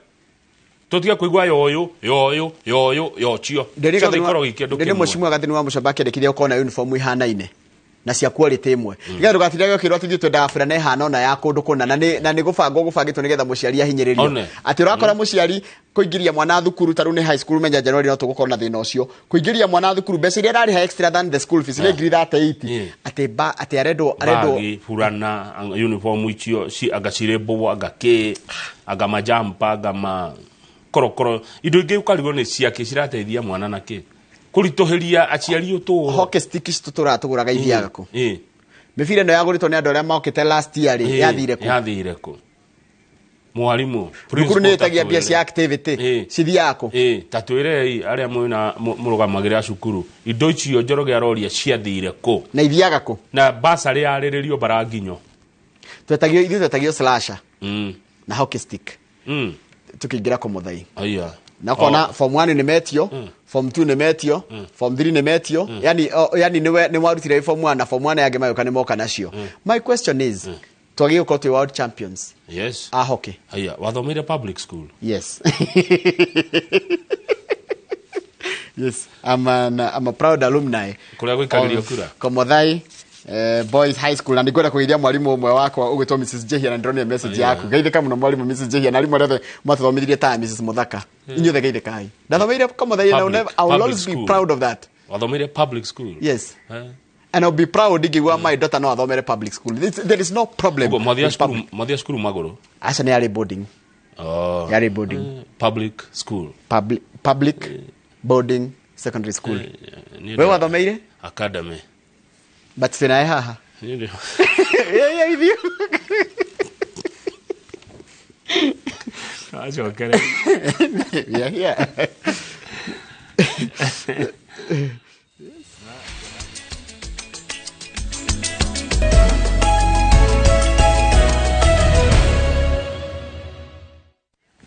tũtige kũigua yoyũ yoyũ yoyũ yocio, ciothe ikorwo ikĩndũ Ndĩrĩ kĩmwe. mũcimu gathini wa mũcamba akĩandĩkithia ũkorwo na uniform ihanaine. Na cia quality ĩmwe, nĩgetha ndũgatindage ũkĩrwo atĩ ithuĩ twendaga burana ĩhana ona ya kũndũ kũna, na nĩ gũbangwo gũbangĩtwo nĩgetha mũciari ahinyĩrĩrio. One. Atĩ ũrakora mũciari kũingĩria mwana thukuru, ta rĩu nĩ high school, menya January no tũgũkorwo na thĩna ũcio, kũingĩria mwana thukuru, mbeca iria ararĩha extra than the school fees nĩ 38,000. Atĩ ba atĩ arendwo Bagi, burana, uniform icio anga cirĩ mbũgũ, anga kĩ, anga majampa, anga ma korokoro, indo ingĩ ũkarigwo nĩ ciakĩ cirateithia mwana na kĩ kũritũhĩria aciari ũtũũro. Hockey stick ici tũtũraga tũgũraga ithiaga kũ? Mĩbira ĩno yagũrĩtwo nĩ andũ arĩa mokĩte last year rĩ, yathire kũ? Yathire kũ, mwarimũ? Thukuru nĩ ĩtagia mbia cia activity, cithiaga kũ? Ta twĩrei arĩa mwĩna mũrũgamagĩrĩra cukuru, indo icio Njoroge aroria ciathire kũ? Na ithiaga kũ? Na basarĩ yarĩrĩrio baranginyo. Twetagio, ithuĩ twetagio slasher na hockey stick tukĩingĩra kũmũthai. Aya. Na kona form 1 nĩ metio, form 2 nĩ metio, form 3 nĩ metio, yani yani niwe nĩ warutire form 1 na form 1 yangĩ magĩũka nĩ moka nacio. My question is, twagĩrĩirwo gũkorwo twĩ world champions a hockey. Aya, wathomeire public school? Yes, I'm a proud alumni Kũrĩa gũikagĩrio of kura. Komothai Boys High School, na nĩngwenda kũgeithia mwarimũ ũmwe wakwa ũgwĩtwo Mrs Jehia, na ndĩronire message yaku. Geithĩka mũno mwarimũ Mrs Jehia na arimũ arĩa othe mwatũthomithirie ta Mrs Muthaka, inyuothe geithĩkai. Ndathomeire Komothai and I will Public- never, I will public always be school. proud of that. Wathomeire public school? Yes. Eh. And I'll be proud ingĩigua my daughter no athomere public school. There is no problem Ũguo mwathia with cukuru public. Mwathia cukuru magũrũ? Aca, nĩ yarĩ boarding. Oh. Yarĩ boarding. Public school. Public boarding secondary school. Niĩ We wathomeire? Academy. But twĩnaye haha. Niĩ Yeah, ithuĩ. Acokere. We are here.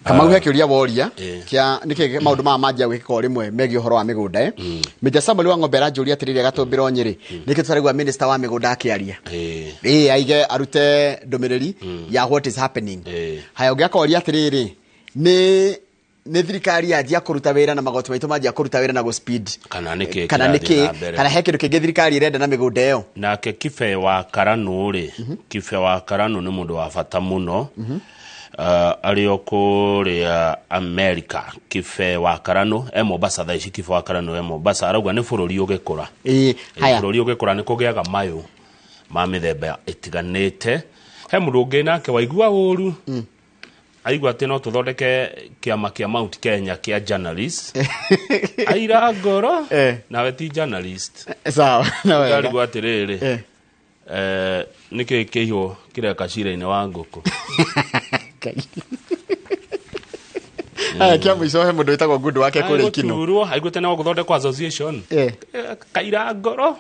Kamau, he kĩũria woria kĩa nĩkĩ maũndũ maya manjia gwĩkĩka o rĩmwe megiĩ ũhoro wa mĩgũnda. Mr Samuel wa ng'ombe aranjũria atĩrĩrĩ, agatũmbĩra Nyĩrĩ, nĩkĩ tũtaraigua minister wa mĩgũnda akĩaria, ĩĩ, aige arute ndũmĩrĩri ya what is happening? Haya, ũngĩ akoria atĩrĩrĩ, nĩ thirikari yanjia kũruta wĩra na magoti maitũ manjia kũruta wĩra na gũ speed Kana nĩkĩ kana kĩrathiĩ nĩkĩ na mbere? Kana he kĩndũ kĩngĩ thirikari ĩrenda na mĩgũnda ĩyo? Nake Kibe wa Karanu rĩ, Kibe wa Karanu nĩ mũndũ wa bata mũno, arĩ o kũrĩa America. Kibe wa Karanu e Mombasa thaa ici. Kibe wa Karanu e Mombasa, arauga nĩ bũrũri ũgĩkũra. Haya. Bũrũri ũgĩkũra nĩ kũgĩaga mayũ ma mĩthemba ĩtiganĩte. He mũndũ ũngĩ nake waigua ũru, aigua atĩ no tũthondeke kĩama kĩa Mount Kenya kĩa journalist, aira ngoro. Nawe ti journalist. Sawa na wega. Ndarigwo atĩrĩrĩ, nĩkĩ kĩihũ kĩreka cira-inĩ wa ngũkũ? Ngai. Haya, kĩa mũico, he mũndũ wĩtagwo Good wake kũrĩa Ikino. Gũturwo aiguĩte no gũthondekwo association. Kaira ngoro.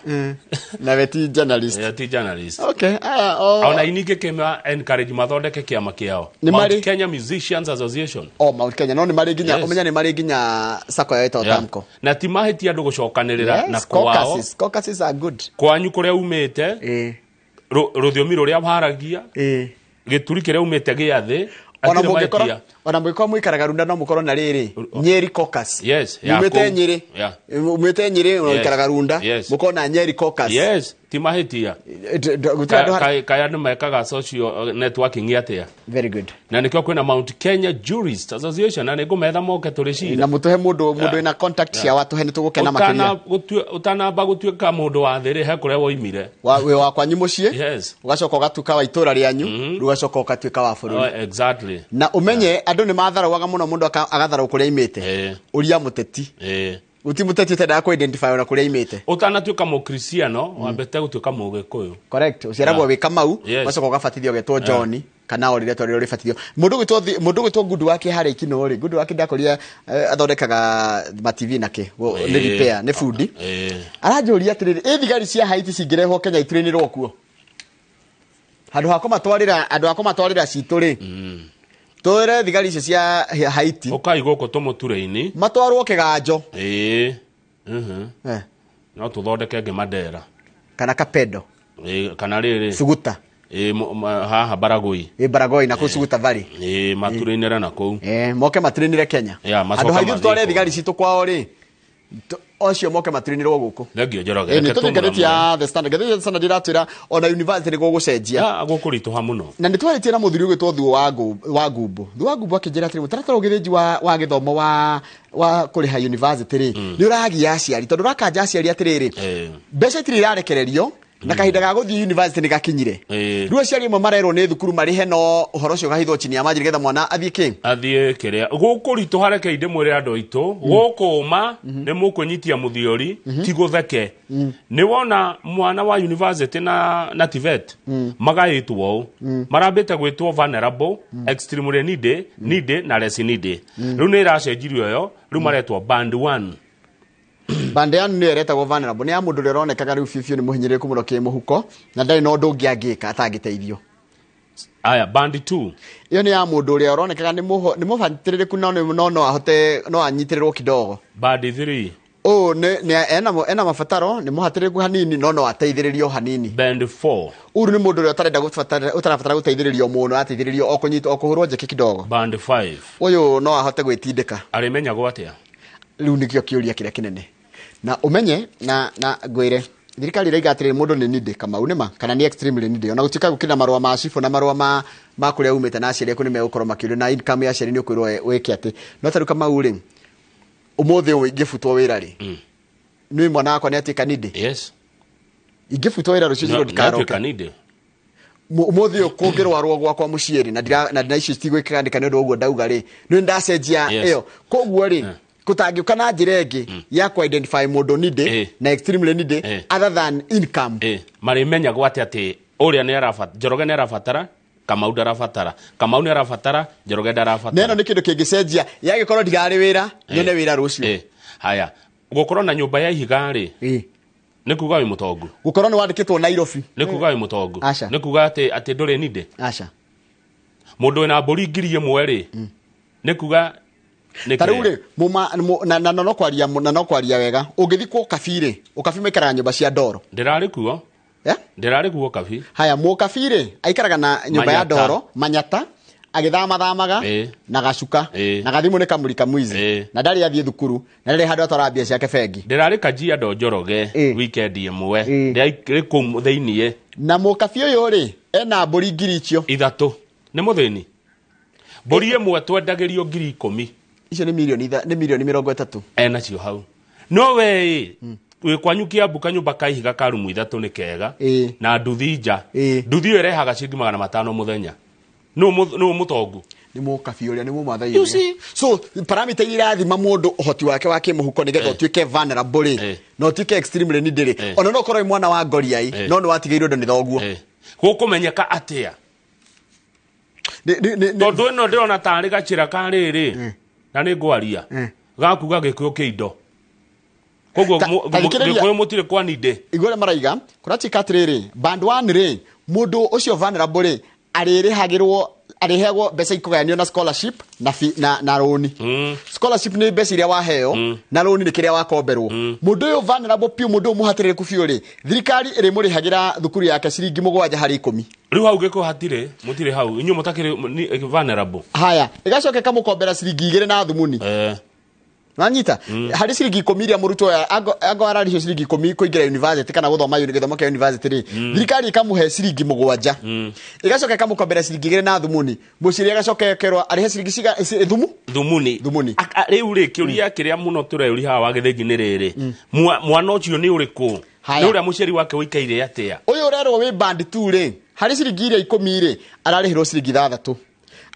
Nawe ti journalist. Ti journalist. Okay, aya o Ona iningĩ kĩma encourage mathondeke kĩama kĩao. Nĩ Mount Kenya Musicians Association. O Mount Kenya no nĩ marĩ nginya ũmenya nĩ marĩ nginya sako ya ĩtagwo Tamco. Na ti mahĩtia andũ gũcokanĩrĩra na Yes, kwao. caucuses, caucuses are good. Kwanyu kũrĩa umĩte, rũthiomi rũrĩa waragia, gĩturi kĩrĩa umĩte gĩa thĩ, Ona hatirĩ mũngĩkorwo mahĩtia. ona mũngĩkorwo mũikaraga Runda, no mũkorwo na rĩrĩ Nyeri caucus. Yes, ya Mumĩte kũu. Nyeri. Mumĩte Nyeri na ũikaraga Runda, mũkorwo na Nyeri caucus. Yes, ti mahĩtia. Gũtirĩ andũ Kaya andũ mekaga social networking atĩa? Very good. Na nĩkĩo kwĩna Mount Kenya Jurist Association, na nĩngũmetha moke tũrĩ cira. Na mũtũhe mũndũ wĩna contact cia watũhe, nĩ tũgũkena makĩria. Ũtanamba gũtuĩka mũndũ wa thĩ rĩ, he kũrĩa woimire. Wĩ wa kwanyu mũciĩ, ũgacoka ũgatuĩka wa itũra rĩanyu, rĩu ũgacoka ũgatuĩka wa bũrũri. Oh, exactly. Na ũmenye andũ nĩ matharauaga mũno, mũndũ agatharau kũrĩa aimĩte. Ũria mũteti, gũti mũteti ũtendaga kũ identify ona kũrĩa aimĩte. Ũtanatuĩka mũkristiano wambĩte gũtuĩka mũgĩkũyũ. Correct, ũciaragwo wĩ Kamau, ũgacoka ũgabatithio ũgetwo John kana o rĩrĩa rĩrĩa ũrĩbatithio. Mũndũ ũgwĩtwo Good wake harĩa Ikino rĩ, Good wake ndakoria, athondekaga ma TV na kĩ, nĩ repair, nĩ bundi. Aranjũria atĩrĩrĩ, ĩ thigari cia Haiti cingĩrehwo Kenya itrainĩrwo kuo, handũ ha kũmatwarĩra andũ ha kũmatwarĩra citũ rĩ, twĩre thigari icio cia Haiti Ũkai gũkũ tũmũture-inĩ. Matwarwo kĩganjo. No tũthondeke ngĩ Mandera. Kana Kapedo. Kana rĩrĩ, Suguta. Haha Baragoi. Ĩ Baragoi na kũu Suguta Valley. Maturĩinĩre na kũu. Moke matrainĩre Kenya. Yeah, macoka handũ ha ithuĩ mathiĩ tutware kũu. Thigari citũ kwao rĩ, Ocio moke maturinirwo guku. Thengio Njoroge. Ĩ, nĩ tũthiĩ ngathĩti ya The Standard. Ngathĩti ya The Standard iratwĩra ona university nĩ gũgũcenjia. Gũkũritũha mũno. Na nĩ twarĩtie na mũthuri ũgwĩtwo Thuo wa wa Ngumbu. Thuo wa Ngumbu akĩnjĩra atĩrĩ, mũtaratara ũgĩthĩnji wa gĩthomo wa kũrĩha university rĩ, nĩ ũragia aciari, tondũ ũrakanja aciari atĩrĩrĩ, mbeca itirĩ irarekererio na kahinda ga gũthiĩ university nĩ gakinyire. Rĩu aciari amwe marerwo nĩ thukuru marĩhe, no ũhoro ũcio ũkahithwo chini ya maji nĩgetha mwana athiĩ kĩ? Athiĩ kĩrĩa gũkũritũha. Reke ndĩmwĩre andũ aitũ, gũkũma nĩ mũkwĩnyitia mũthiori, ti gũtheke. Nĩ wona mwana wa university na TVET magaĩtwo ũũ, marambĩte gwĩtwo vulnerable, extremely needy, needy na less needy. Rĩu nĩ ĩracenjirio ĩyo, rĩu maretwo band 1. Band ya nĩyo ĩretagwo vulnerable, nĩ ya mũndũ ũrĩa ũronekaga rĩu biũ biũ nĩ mũhinyĩrĩrĩku mũno kĩmũhuko na ndarĩ na ũndũ ũngĩ angĩka atangĩteithio. Aya, band 2. Ĩyo nĩ ya mũndũ ũrĩa ũronekaga nĩ mũbatĩrĩrĩku, no ahote, no anyitĩrĩrwo kidogo. Band 3. Ũũ nĩ ena mabataro, nĩ mũhatĩrĩrĩku hanini, no ateithĩrĩrio hanini. Band 4. Uru nĩ mũndũ ũrĩa ũtarenda ũtarabatara gũteithĩrĩrio mũno, arateithĩrĩrio o kũnyitwo, o kũhũrwo njeki kidogo. Band 5. Ũyũ no ahote gwĩtindĩka. Arĩmenyagwo atĩa? Rĩu nĩkĩo kĩũria kĩrĩa kĩnene. Na ũmenye na ngwĩre, thirikari ĩraiga atĩrĩrĩ, mũndũ nĩ needy, Kamau, nĩma kana nĩ extremely needy, ona gũtuĩka gũkĩrĩ na marũa ma cibũ na marũa ma kũrĩa umĩte na aciari aku nĩ megũkorwo makĩũrio, na income ya aciari nĩ ũkwĩrwo wĩke atĩ. No ta rĩu Kamau rĩ, ũmũthĩ ũyũ ingĩbutwo wĩra rĩ, nĩ mwana wakwa nĩ atuĩka needy? Yes. Ingĩbutwo wĩra rũciũ njĩrwo ndikaroke. Nĩatuĩka needy. Ũmũthĩ ũyũ kũngĩrwarwo gwakwa mũciĩ rĩ, na icio citigwĩkĩka nĩ ũndũ wa ũguo ndauga rĩ, nĩ ndacenjia ĩyo. Koguo rĩ, gũtangĩũka na njĩra ĩngĩ ya kũ identify mũndũ needy na extremely needy other than income. Marĩmenyagwo atĩ ũrĩa nĩ arabatara, Njoroge nĩ arabatara, Kamau ndarabatara, Kamau nĩ arabatara, Njoroge Na ndarabatara. ĩno nĩ kĩndũ kĩngĩcenjia yagĩkorwo ndirarĩ wĩra, nyone wĩra rũciũ. Haya, gũkorwo na nyũmba ya ihiga rĩ, nĩ kuga wĩ mũtongu? Gũkorwo nĩ wandĩkĩtwo Nairobi. Nĩ kuga wĩ mũtongu? Aca. Nĩ kuga atĩ ndũrĩ needy? Aca. Mũndũ wĩna mbũri 1000 rĩ, nĩ kuga nĩ Ta rĩu kĩrĩa? rĩ, na no kwaria wega, ũngĩthiĩ kwa ũkabi rĩ, ũkabi maikaraga nyũmba cia ndoro. Ndĩrarĩ kuo. Eh? Ndĩrarĩ kuo Kabi. Haya, mũkabi rĩ, aikaraga na nyũmba ya Manyata. ndoro Manyata, agĩthamathamaga na gacuka na gathimũ nĩ kamũrika mwizi na ndarĩ athiĩ thukuru na ndarĩ handũ atwara mbia ciake bengi. Ndĩrarĩ Kajiado, Njoroge, weekend ĩmwe. Ndĩrarĩ kũu thĩiniĩ. Na mũkabi ũyũ rĩ, ena mbũri ngiri icio 3. Nĩ mũthĩni? Mbũri ĩmwe twendagĩrio 10,000. Icio nĩ mirioni nĩ mirioni 30. Enacio hau. No we wĩ kwanyu Kiambu, kanyũmba ka ihiga ka rumu 3 nĩ kega na nduthi nja. Nduthi ĩyo ĩrehaga ciringi 500 mũthenya. Nũ mũtongu? Nĩ mũkabi ũrĩa, nĩ mũmathai You ũrĩa. see? So parameter iria irathima mũndũ ũhoti wake wa kĩmũhuko nĩgetha ũtuĩke vulnerable rĩ, na ũtuĩke extremely needy rĩ, ona no ũkorwo wĩ mwana wa ngoriai, no nĩ watigĩirwo indo nĩ thoguo. Gũkũmenyeka atĩa? Tondũ ĩno ndĩrona tarĩ gacĩra ka rĩrĩ na nĩ ngwaria gakuga gĩkũyũ kĩ indo, koguo Ta thikĩrĩria. Gĩkũyũ mũtirĩ kwa needy. Igua ũrĩa maraiga, kũratuĩka atĩrĩrĩ, band 1 rĩ, mũndũ ũcio vulnerable rĩ, arĩrĩhagĩrwo, arĩheagwo mbeca ikũgayanio na scholarship na rũni. Scholarship nĩ mbeca iria waheo, na rũni nĩ kĩrĩa wakomberwo. Mũndũ ũyũ vulnerable piũ, mũndũ ũyũ mũhatĩrĩrĩku biũ rĩ, thirikari ĩrĩmũrĩhagĩra thukuru yake ciringi 7 harĩ 10. Rĩu hau gĩkũyũ hatirĩ, mũtirĩ hau inyuĩ mũtakĩrĩ vulnerable. Haya, ĩgacoka ĩkamũkombera ciringi 2 na thumuni. Wanyita, harĩ ciringi 10 iria mũrutwo ũyũ ango ararĩhio ciringi 10 kũingĩra university kana gũthoma gĩthomo kĩa university rĩ, thirikari ĩkamũhe ciringi 7, ĩgacoka ĩkamũkombera ciringi 2 na thumuni. Mũciari agacoka ekerwo arĩhe ciringi ciga thumu. Thumuni. Thumuni. Rĩu rĩ, kĩũria kĩrĩa mũno tũreyũria haha wa gĩthĩnji nĩ rĩrĩ, mwana ũcio nĩ ũrĩkũ? Haya. Nĩ ũrĩa mũciari wake ũikaire atĩa? Ũyũ ũrerwo wĩ band 2 rĩ, harĩ ciringi iria 10 rĩ, ararĩhĩrwo ciringi 6,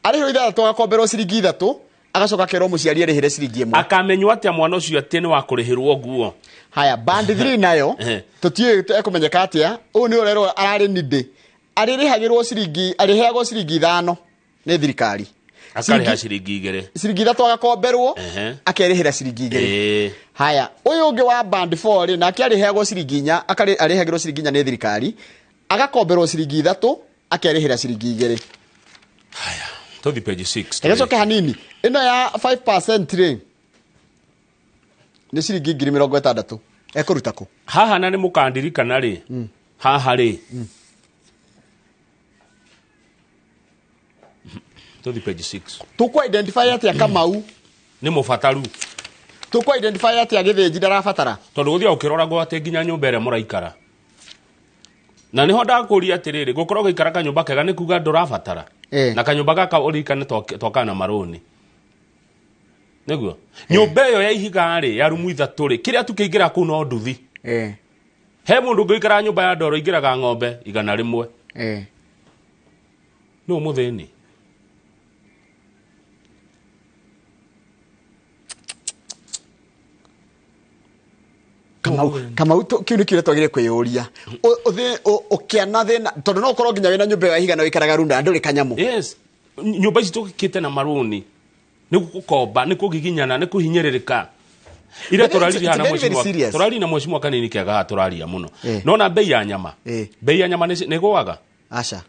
arĩhĩrwo 6, agakomberwo ciringi 3, agacoka akerwo mũciari arĩhĩre ciringi 1. Akamenywo atĩa mwana ũcio atĩ nĩ wa kũrĩhĩrwo nguo? Haya, band 3 nayo tũtiũĩ ekũmenyeka atĩa. Ũyũ nĩ ũrerwo ararĩ needy, arĩrĩhagĩrwo ciringi, arĩheagwo ciringi 5 nĩ thirikari. Akarĩha ciringi 2. Ciringi 3 agakomberwo, akerĩhĩra ciringi 2. Haya, ũyũ ũngĩ wa band 4 rĩ, nake arĩheagwo ciringi 4, arĩhagĩrwo ciringi 4 nĩ thirikari, agakomberwo ciringi 3, akerĩhĩra ciringi 2. Haya, tũthi page 6. Ĩgacoke hanini, ĩno ya 5% rĩ, nĩ ciringi 60,000. Ekũruta kũ? Haha na nĩ mũkandirikana rĩ, haha rĩ, tũthi page 6. Tũkũ identify atĩa, Kamau? Nĩ mũbataru. Tũkũ identify atĩa gĩthĩnji ndarabatara? Tondũ gũthiaga ũkĩroragwo atĩ nginya nyũmba ĩrĩa mũraikara, na nĩho ndakũria atĩrĩrĩ, gũkorwo gũikara kanyũmba kega nĩ kuga ndũrabatara? Na kanyũmba gaka ũririkane twakaga na marũni, nĩguo nyũmba ĩyo ya ihiga rĩ, ya rumu ithatũ rĩ, kĩrĩa tukĩingĩra kũu no nduthi. He mũndũ ũngĩikara nyũmba ya ndoro ingĩraga ng'ombe 100? Nũ mũthĩni? Kamau, Kamau, kĩu nĩ kĩũria twagĩrĩire kwĩyũria. Ũkĩana thĩna, tondũ no ũkorwo nginya wĩna nyũmba ĩyo ya ihiga na ũikaraga runda na ndũrĩ kanyamũ. Yes, nyũmba ici tũgĩkĩte na marũni nĩ gũkomba, nĩ kũgiginyana, nĩ kũhinyĩrĩrĩka ira. But Tũraririe it's hana very, very mheshimiwa, serious. tũraria na mheshimiwa kanini kega haha, tũraria mũno. Nona bei ya nyama, bei ya nyama nĩ ĩgũaga? Aca.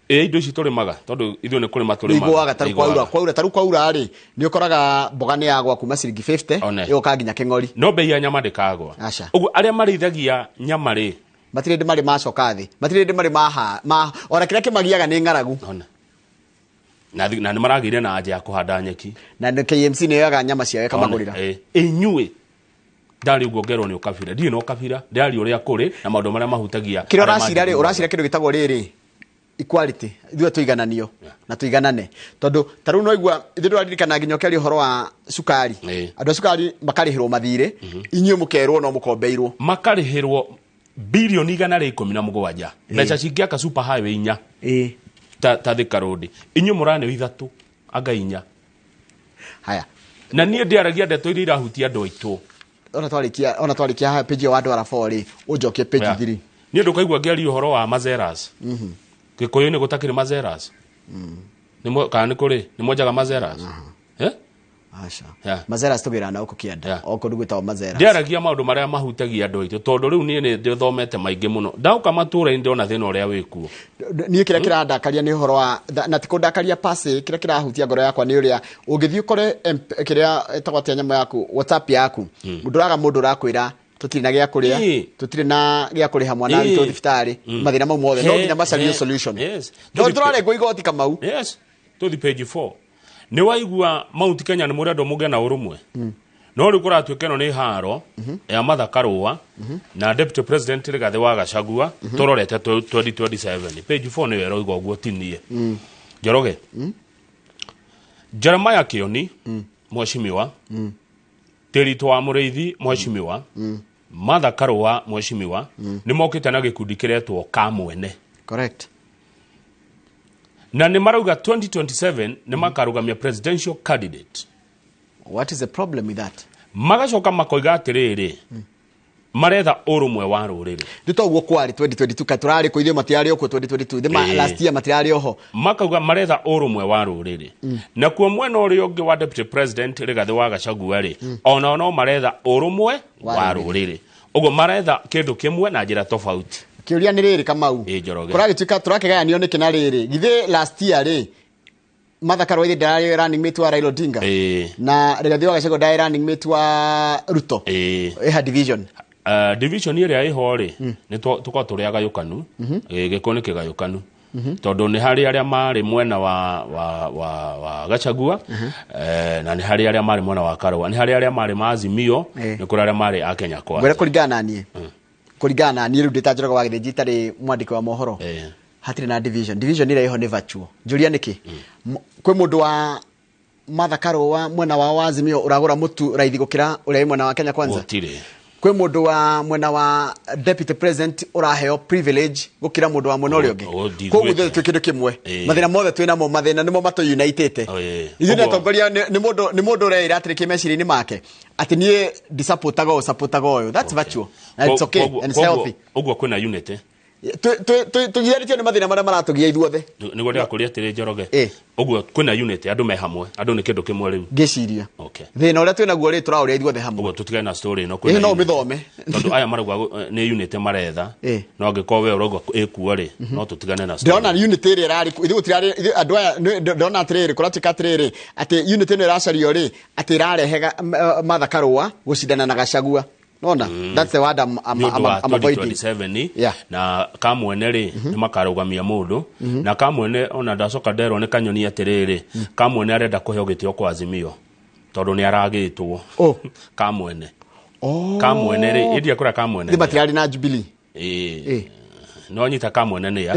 Ĩ indo ici tũrĩmaga, tondũ ithuĩ nĩ kũrĩma tũrĩmaga. Nĩigũaga tarĩu Nĩ kwaura. igũaga. Kwaura, tarĩu kwaura rĩ, nĩ ũkoraga mboga nĩ yagwa kuma ciringi 50 One. ĩgoka nginya kĩng'ori. No bei ya nyama ndĩkagwa. Aca. Ũguo arĩa marĩithagia nyama rĩ, Matirĩ ndĩ marĩ macoka thĩ, matirĩ ndĩ marĩ maha ma ona kĩrĩa kĩmagiaga nĩ ng'aragu. Ona na nĩ maragĩire na anja ya kũhanda nyeki. Na nĩ KMC nĩ yoyaga nyama ciao ĩkamagũrĩra. Inyuĩ ndarĩ ũguo ngerwo nĩ ũkabira, ndirĩ na ũkabira, ndĩraria ũrĩa kũrĩ na maũndũ marĩa mahutagia Kĩrĩa arĩa ũracira rĩ, mangĩthurwo. Ũracira kĩndũ gĩtagwo rĩrĩ, equality, ithuĩ tũigananio na tũiganane, tondũ ta rĩu noigua ithuĩ ndũraririkana nginya ũkĩaria ũhoro wa cukari. Andũ a cukari makarĩhĩrwo mathirĩ, inyuĩ mũkerwo no mũkombeirwo. Makarĩhĩrwo bilioni 117, mbeca cingĩaka super highway inya ta Thika Road. Inyuĩ mũraneo ithatũ anga inya. Haya. Na niĩ ndĩaragia ndeto iria irahutia andũ aitũ. Ona twarĩkia haha page ĩyo wa ndwara 4 rĩ, ũnjokie page 3. Niĩ ndũkaigua ngĩaria ũhoro wa mazeras. Gĩkũyũ-inĩ gũtakĩrĩ mazeras. Kana nĩ kũrĩ nĩ mwenjaga mazeras? Eh? Aca. Yeah. Mazeras tũgĩraga na gũkũ kĩanda. O kũndũ gwĩtagwo mazeras. Ndĩaragia maũndũ marĩa mahutagia andũ aitũ, tondũ rĩu niĩ nĩ ndĩthomete maingĩ mũno, ndauka matũũra-inĩ ndĩrona thĩna ũrĩa wĩkuo. Niĩ kĩrĩa kĩrandakaria nĩ ũhoro wa na ti kũndakaria pase, kĩrĩa kĩrahutia ngoro yakwa nĩ ũrĩa ũngĩthiĩ ũkore kĩrĩa ĩtagwo atĩa, nyamũ yaku, WhatsApp yaku, ndũraga mũndũ ũrakwĩra tũtirĩ na gĩa kũrĩa, tũtirĩ na gĩa kũrĩha mwana witũ thibitarĩ, mathĩna mau mothe no nginya macario solution. No tũrarengwo igoti, Kamau. Yes, tũthi page 4. Nĩ waigua Mount Kenya nĩ mũrendwo mũgĩe na ũrũmwe, no rĩu kũratuĩka ĩno nĩ haro ya Martha Karũa na Deputy President Rigathĩ wa Gachagua tũrorete 2027. Page 4 nĩyo ĩroiga ũguo, tinie Njoroge. Jeremiah Kioni mheshimiwa, Tĩritũ wa Mũrĩithi mheshimiwa, Martha Karũa mheshimiwa, nĩ mokĩte na gĩkundi kĩretwo Kamwene. Na nĩ marauga 2027 nĩ makarũgamia presidential candidate. What is the problem with that? Magacoka makoiga atĩrĩrĩ, maretha ũrũmwe wa rũrĩrĩ. Rĩu toguo kwarĩ 2022, ka tũrarĩ kũ ithuĩ? Matiarĩ okuo 2022. Last year matirarĩ oho. Makauga maretha ũrũmwe wa rũrĩrĩ. Nakuo mwena ũrĩa ũngĩ wa Deputy President Rigathĩ wa Gachagua rĩ, onao no maretha ũrũmwe wa wa rũrĩrĩ. Ũguo maretha kĩndũ kĩmwe na njĩra tofauti. Kĩũria nĩ rĩrĩ, Kamau. Ĩ, Njoroge. Kũragĩtuĩka tũrakĩgayanio nĩkĩ? Na rĩrĩ, githĩ last year rĩ, Martha Karua ithe ndararĩ running mate wa Raila Odinga? Na Rigathĩ wa Gachagua ndarĩ running mate wa Ruto? Ĩha division? Division ĩrĩa ĩho rĩ, nĩ tũkorwo tũrĩ agayũkanu. Gĩkũyũ nĩ kĩgayũkanu, tondũ nĩ harĩ arĩa marĩ mwena wa Gachagua, na nĩ harĩ arĩa marĩ mwena wa Karũa, nĩ harĩ arĩa marĩ ma Azimio, nĩ kũrĩ arĩa marĩ a Kenya Ngwĩra Kwanza. Kũringana na niĩ rĩu ndĩ ta Njoroge wa Gĩthĩnji, itarĩ mwandĩki wa mohoro, hatirĩ na division. Division ĩrĩa ĩho nĩ virtual. Njũria nĩkĩ. Kwĩ mũndũ wa Martha Karũa mwena wao wa Azimio ũragũra mũtu raithi gũkĩra ũrĩa wĩ mwena wa Kenya Kwanza? Gũtirĩ. Kwĩ mũndũ wa mwena wa Deputy President ũraheo privilege gũkĩra mũndũ wa mwena ũrĩa ũngĩ? Ndiguĩte. Koguo ithuĩ twĩ kĩndũ kĩmwe. Mathĩna mothe twĩ namo, mathĩna nĩmo matũunitĩte. Ithuĩ nĩ atongoria, nĩ mũndũ ũreĩra atĩrĩ kĩmeciria-inĩ make atĩ niĩ ndisupportaga ũyũ, supportaga ũyũ. That's virtual and it's okay and it's healthy. Ũguo kwĩna unity. Tũgianĩtio nĩ mathĩna marĩa maratũgia ithuothe. Nĩguo ndĩrakũria atĩrĩ, Njoroge, ũguo kwĩna unity, andũ me hamwe, andũ nĩ kĩndũ kĩmwe rĩu? Ngĩciria thĩna ũrĩa twĩnaguo rĩ, tũraũrĩa ithuothe hamwe. Ũguo tũtigane na story ĩno. Ĩ, Kwĩna no unity. ũmĩthome. Tondũ aya marauga nĩ unity maretha, no angĩkorwo we ũrauga ĩkuo rĩ, no tũtigane na story. Ndĩrona unity ĩrĩa ĩrarĩ ithuĩ gũtirarĩ ithuĩ andũ aya ndĩrona atĩrĩrĩ, kũratuĩka atĩrĩrĩ atĩ unity ĩno ĩracario rĩ, atĩ ĩrarehe Martha Karũa gũcindana na Gachagua. Nona that's the word Nĩ ũndũ I'm, wa I'm avoiding. 2027. Na Kamwene rĩ, nĩ makarũgamia mũndũ na Kamwene. Ona ndacoka nderwo nĩ kanyoni atĩrĩrĩ, Kamwene arenda kũheo gĩtĩo kwa Azimio. Tondũ nĩ aragĩtwo. Oh. Kamwene. Oh. Kamwene rĩ, ĩndia kũrĩa kamwene. Nĩ matirarĩ na Jubilee. Ĩĩ. No nyita kamwene nĩ ya.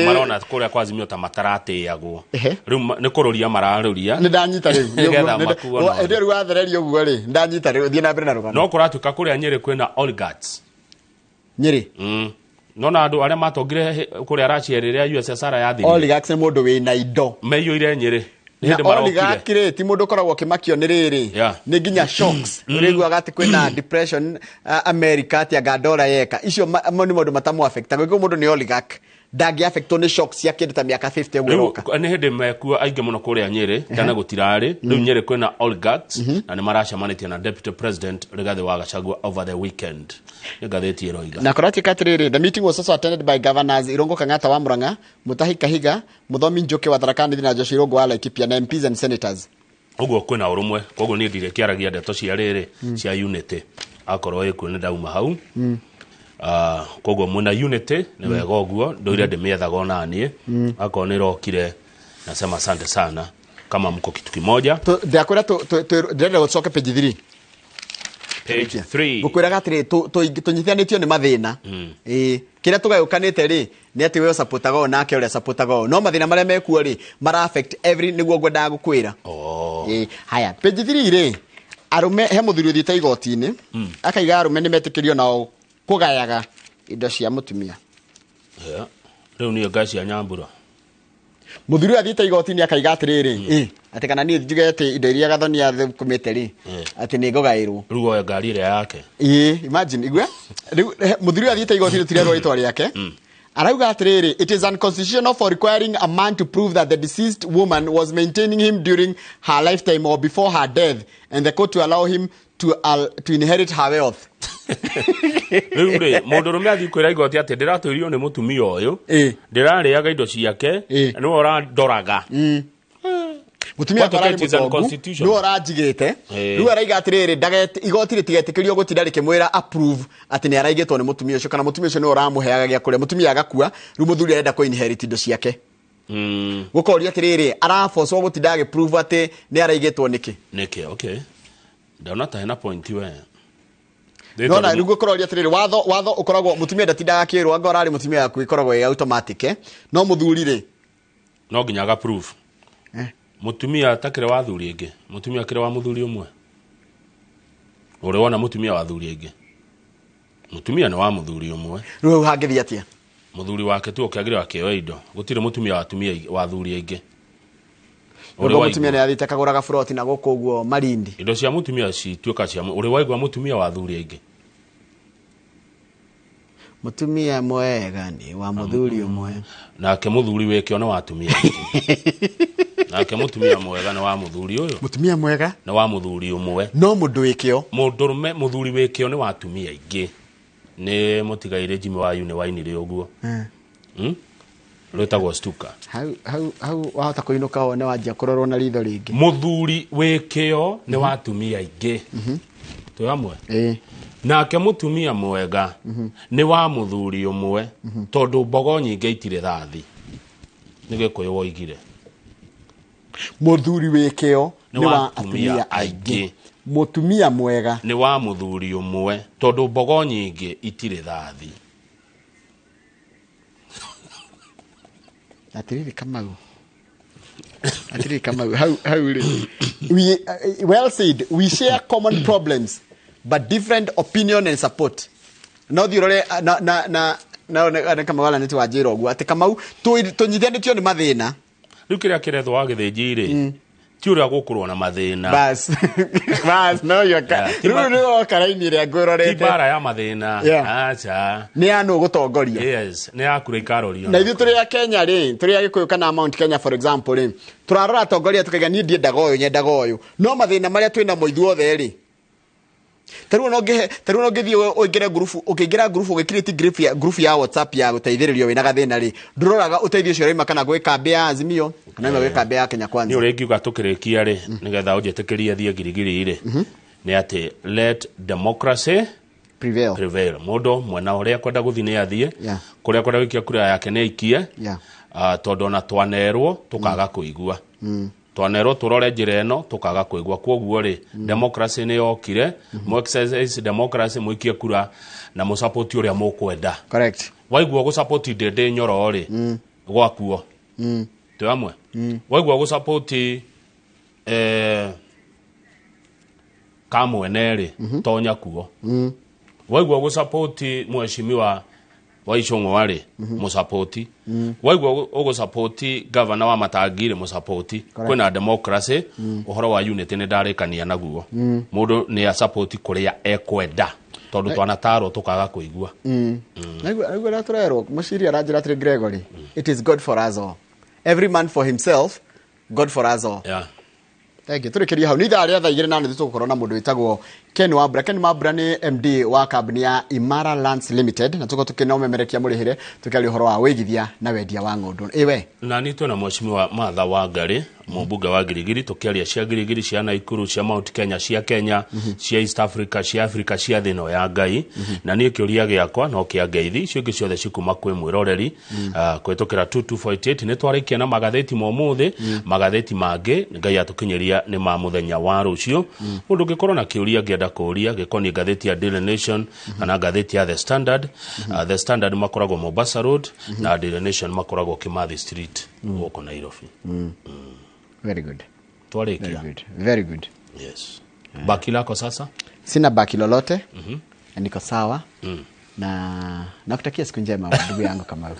Marona kũrĩa kwa Azimio ta mataratĩagwo. Ehe. Rĩu nĩ kũrũria mararũria. Nĩ ndanyita rĩu. Nĩgetha makuo no. Hĩndĩ ĩyo rĩu wathereria ũguo rĩ, nĩ ndanyita rĩu, thiĩ na mbere na rũgano. No kũratuĩka kũrĩa Nyĩrĩ kwĩna oligarchs. Nyĩrĩ. Nona andũ arĩa matongire kũrĩa Russia rĩrĩa USSR yathirire. Oligarchs nĩ mũndũ wĩna indo. Meiyũire Nyĩrĩ. Nĩ Na hĩndĩ marokire. oligarch rĩ, ti mũndũ ũkoragwo ũkĩmakio nĩ rĩrĩ. Yeah. Nĩ nginya shocks. Ũrĩiguaga atĩ kwĩna depression America atĩ anga dola yeka. Icio mo nĩ maũndũ matamu affect. Gwĩkũ mũndũ nĩ oligarch. Ndangĩ affectwo nĩ shocks cia kĩndũ ta mĩaka 50 ũguo Rĩu ĩroka. nĩ hĩndĩ mekuo aingĩ mũno kũrĩa Nyĩrĩ, tene gũtirarĩ. Rĩu Nyĩrĩ kwĩna oligarchs na nĩ maracemanĩtie na Deputy President Rigathĩ wa Gachagua over the weekend. Nĩ ngathĩti ĩroiga. Na kũratuĩka atĩrĩrĩ, the meeting was also attended by governors Irungu Kang'ata wa Murang'a, Mutahi Kahiga, Muthomi Njuki wa Tharaka Nithi na Joshua Irungu wa Laikipia na MPs and senators. Ũguo kwĩna ũrũmwe, koguo niĩ ndirĩkĩaragia ndeto cia rĩrĩ cia unity. Akorwo ĩkuo nĩ ndauma hau. Koguo mwĩna unity nĩ wega ũguo, ndũire ndĩmĩethaga ona niĩ. Akorwo nĩ ĩrokire, nasema asante sana kama mko kitu kimoja. Ndakwĩra ndĩrenda gũcoke page 3. Page 3. Ngũkwĩraga atĩrĩ, tũnyitithanĩtio nĩ mathĩna. Ĩĩ, kĩrĩa tũgayũkanĩte rĩ, nĩ atĩ we ũsupportaga ũyũ nake ũrĩa supportaga ũyũ. No mathĩna marĩa mekuo rĩ, mara affect every, nĩguo ngwendaga gũkwĩra. Ĩĩ, haya, page 3 rĩ, arũme, he mũthuri ũthiĩte igoti-inĩ, akaiga arũme nĩ metĩkĩrio nao kũgayaga indo cia mũtumia. Yeah. Rĩu niĩ ngai cia Nyambura. Mũthuri ũyũ athiĩte igoti-inĩ akaiga atĩrĩrĩ, atĩ kana niĩ njuge atĩ indo iria Gathoni athũkũmĩte rĩ, atĩ nĩ ngũgaĩrwo. Rĩu oe ngari ĩrĩa yake. Ĩĩ, imagine, igwe. Rĩu, mũthuri ũyũ athiĩte igoti-inĩ tũtirerwo rĩtwa rĩake. Arauga atĩrĩrĩ, it is unconstitutional for requiring a man to prove that the deceased woman was maintaining him during her lifetime or before her death, and the court to allow him to inherit her wealth. Rĩu rĩ, mũndũrũme athiĩ kwĩra igoti atĩ ndĩratũirio nĩ mũtumia ũyũ, ndĩrarĩaga indo ciake, nĩwe ũrandoraga. Mũtumia What akwa ararĩ it is mũtongu, unconstitutional. nĩwe ũranjigĩte. Rĩu araiga atĩrĩrĩ, igoti rĩtigetĩkĩrio gũtinda rĩkĩmwĩra approve atĩ nĩ araigĩtwo nĩ mũtumia ũcio, kana mũtumia ũcio nĩwe ũramũheaga gĩa kũrĩa. Mũtumia agakua, rĩu mũthuri arenda kũ inherit indo ciake. Gũkoria atĩrĩrĩ, arabocwo gũtinda agĩprove atĩ nĩ araigĩtwo nĩkĩ? Nĩkĩ, okay. Ndona ta hena point we. Nona rĩu gũkoria atĩrĩrĩ, watho ũkoragwo mũtumia ndatindaga akĩrwo, anga ũrarĩ mũtumia waku ĩkoragwo ĩ automatic, No mũthuri rĩ, no nginya aga prove. Mũtumia atakĩrĩ wa thuri ĩngĩ, mũtumia akĩrĩ wa mũthuri ũmwe. Ũrĩ wona mũtumia wa thuri ĩngĩ? Mũtumia nĩ wa mũthuri ũmwe. Rĩu hau hangĩthiĩ atĩa? Mũthuri wake tu ũkĩagĩrĩra akĩoya indo. Gũtirĩ mũtumia wa atumia wa thuri aingĩ. Ũrĩ Ũrĩ mũtumia waigua? nĩ athiĩte akagũraga buroti na gũkũ ũguo Malindi. Indo cia mũtumia cituĩka cia ũrĩ waigua mũtumia wa thuri aingĩ? Mũtumia mwega nĩ wa mũthuri ũmwe. Nake mũthuri wĩkĩo nĩ wa atumia aingĩ. Nake mũtumia mwega nĩ wa mũthuri ũyũ. Mũtumia mwega? Nĩ wa mũthuri ũmwe. No mũndũ wĩkĩo? Mũndũrũme mũthuri wĩkĩo nĩ wa atumia aingĩ. Nĩ mũtigairĩ Jimmy wa Yune wainire ũguo. Rwĩtagwo Stuka. Hau, hau, hau wahota kũinũka wone wanjia kũrorwo na ritho rĩngĩ. Mũthuri wĩkĩo nĩ wa atumia aingĩ. Twĩ hamwe? Nake mũtumia mwega nĩ wa mũthuri ũmwe, tondũ mbogo nyingĩ itirĩ thathi. Nĩ Gĩkũyũ woigire. Mũthuri wĩkĩo Nĩ nĩ wa wa atumia atumia aingĩ. aingĩ. Mũtumia mwega nĩ wa mũthuri ũmwe, tondũ mbogo nyingĩ itirĩ thathi. Atĩrĩrĩ Kamau. Atĩrĩrĩ Kamau, hau, hau rĩ. We well said, we share common problems but different opinion and support. No thiĩ ũrore, na, na, na, na, na, na Kamau ala nĩ twanjĩra ũguo atĩ Kamau, tũnyithanĩtio nĩ mathĩna. Rĩu kĩrĩa kĩrethwo wa gĩthĩnji rĩ, ti ũrĩa gũkũrwo na mathĩna. Bas. Bas, no yoka. Yeah, ti Rĩu nĩ woka raini ĩrĩa ngwĩrorete. Ti mbara ya mathĩna. Yeah. Acha. Nĩ ya nũ gũtongoria. Yes, nĩ ya kura ikarorio. Na ithuĩ tũrĩ a Kenya rĩ, tũrĩ a Gĩkũyũ kana Mount Kenya for example rĩ, tũrarora atongoria tũkaiga niĩ ndiendaga ũyũ, nyendaga ũyũ. No mathĩna marĩa twĩ namo ithuothe rĩ, ta rĩu no ũngĩthiĩ ũingĩre ngurubu, ũkĩingĩra ngurubu, ũgĩcreate ngurubu ya WhatsApp ya gũteithĩrĩrio wĩna gathĩna rĩ, ndũroraga ũteithio ũcio ũraima kana gwĩ kambĩ ya Azimio, kana gwĩ kambĩ ya Kenya Kwanza. Nĩ ũrĩa ingiuga tũkĩrĩkia rĩ, nĩgetha ũnjĩtĩkĩrie thiĩ ngirigiri rĩ, nĩ atĩ let democracy prevail. Prevail. Mũndũ mwena ũrĩa kwenda gũthiĩ nĩ athiĩ, Yeah. kũrĩa kwenda gũikia kura yake nĩ aikie, Yeah. Tondũ ona twanerwo tũkaga kũigua. Twanerwo tũrore njĩra ĩno, tũkaga kũigua. Kwoguo rĩ, democracy nĩ yokire. Mũ exercise democracy, mũikie kura na mũsupport ũrĩa mũkwenda. Waigua gũsupport Ndĩndĩ Nyoro rĩ, gwakuo twĩ hamwe. Waigua gũsupport Kamwene rĩ, tonya kuo. Waigua gũsupport mheshimiwa wa Icũng'wa rĩ, mũsupport. Waigua ũgũsupport gavana wa Matangi rĩ, mũsupport. Kwĩna democracy. Ũhoro wa unity nĩ ndarĩkania naguo. Mũndũ nĩ asupport kũrĩa ekwenda, tondũ twanatarwo tũkaga kũigua. Naigua ũrĩa tũrerwo. Mũciri aranjĩra atĩrĩ, Gregory, it is God for us all, every man for himself, God for us all. Thank you. Tũrĩkĩrie hau. Nĩ ithaa rĩa 2:30, tũgũkorwo na mũndũ wĩtagwo Ken Wambura. Ken Wambura nĩ MD wa kambuni ya Imara Lands Limited, na tũkorwo tũkĩnomemerekia mũrĩhĩre, tũkĩaria ũhoro wa wĩigithia na wendia wa ng'ũndũ. Ĩwe. Na nĩ twĩna mheshimiwa Martha Wangari, mũmbunge wa Girigiri, tũkĩaria cia Girigiri, cia Naikuru, cia Mount Kenya, cia Kenya, cia East Africa, cia Africa, cia thĩ ĩno ya Ngai. Na niĩ kĩũria gĩakwa no kĩa ngeithi, icio ingĩ ciothe cikuma kwĩ mwĩroreri kũhĩtũkĩra 2248. Nĩ twarĩkia na magathĩti ma ũmũthĩ. Magathĩti mangĩ Ngai atũkinyĩria nĩ ma mũthenya wa rũciũ. Mũndũ ũngĩkorwo na kĩũria angĩenda kũũria gĩkoniĩ ngathĩti ya Daily Nation kana ngathĩti ya The Standard, The Standard makoragwo Mombasa Road na Daily Nation makoragwo Kimathi Street gũkũ Nairobi. Very good. Twarĩkia. Very good, very good. Yes, baki lako sasa. Sina baki lolote. Niko sawa na nakutakia siku njema, ndugu yangu Kamau.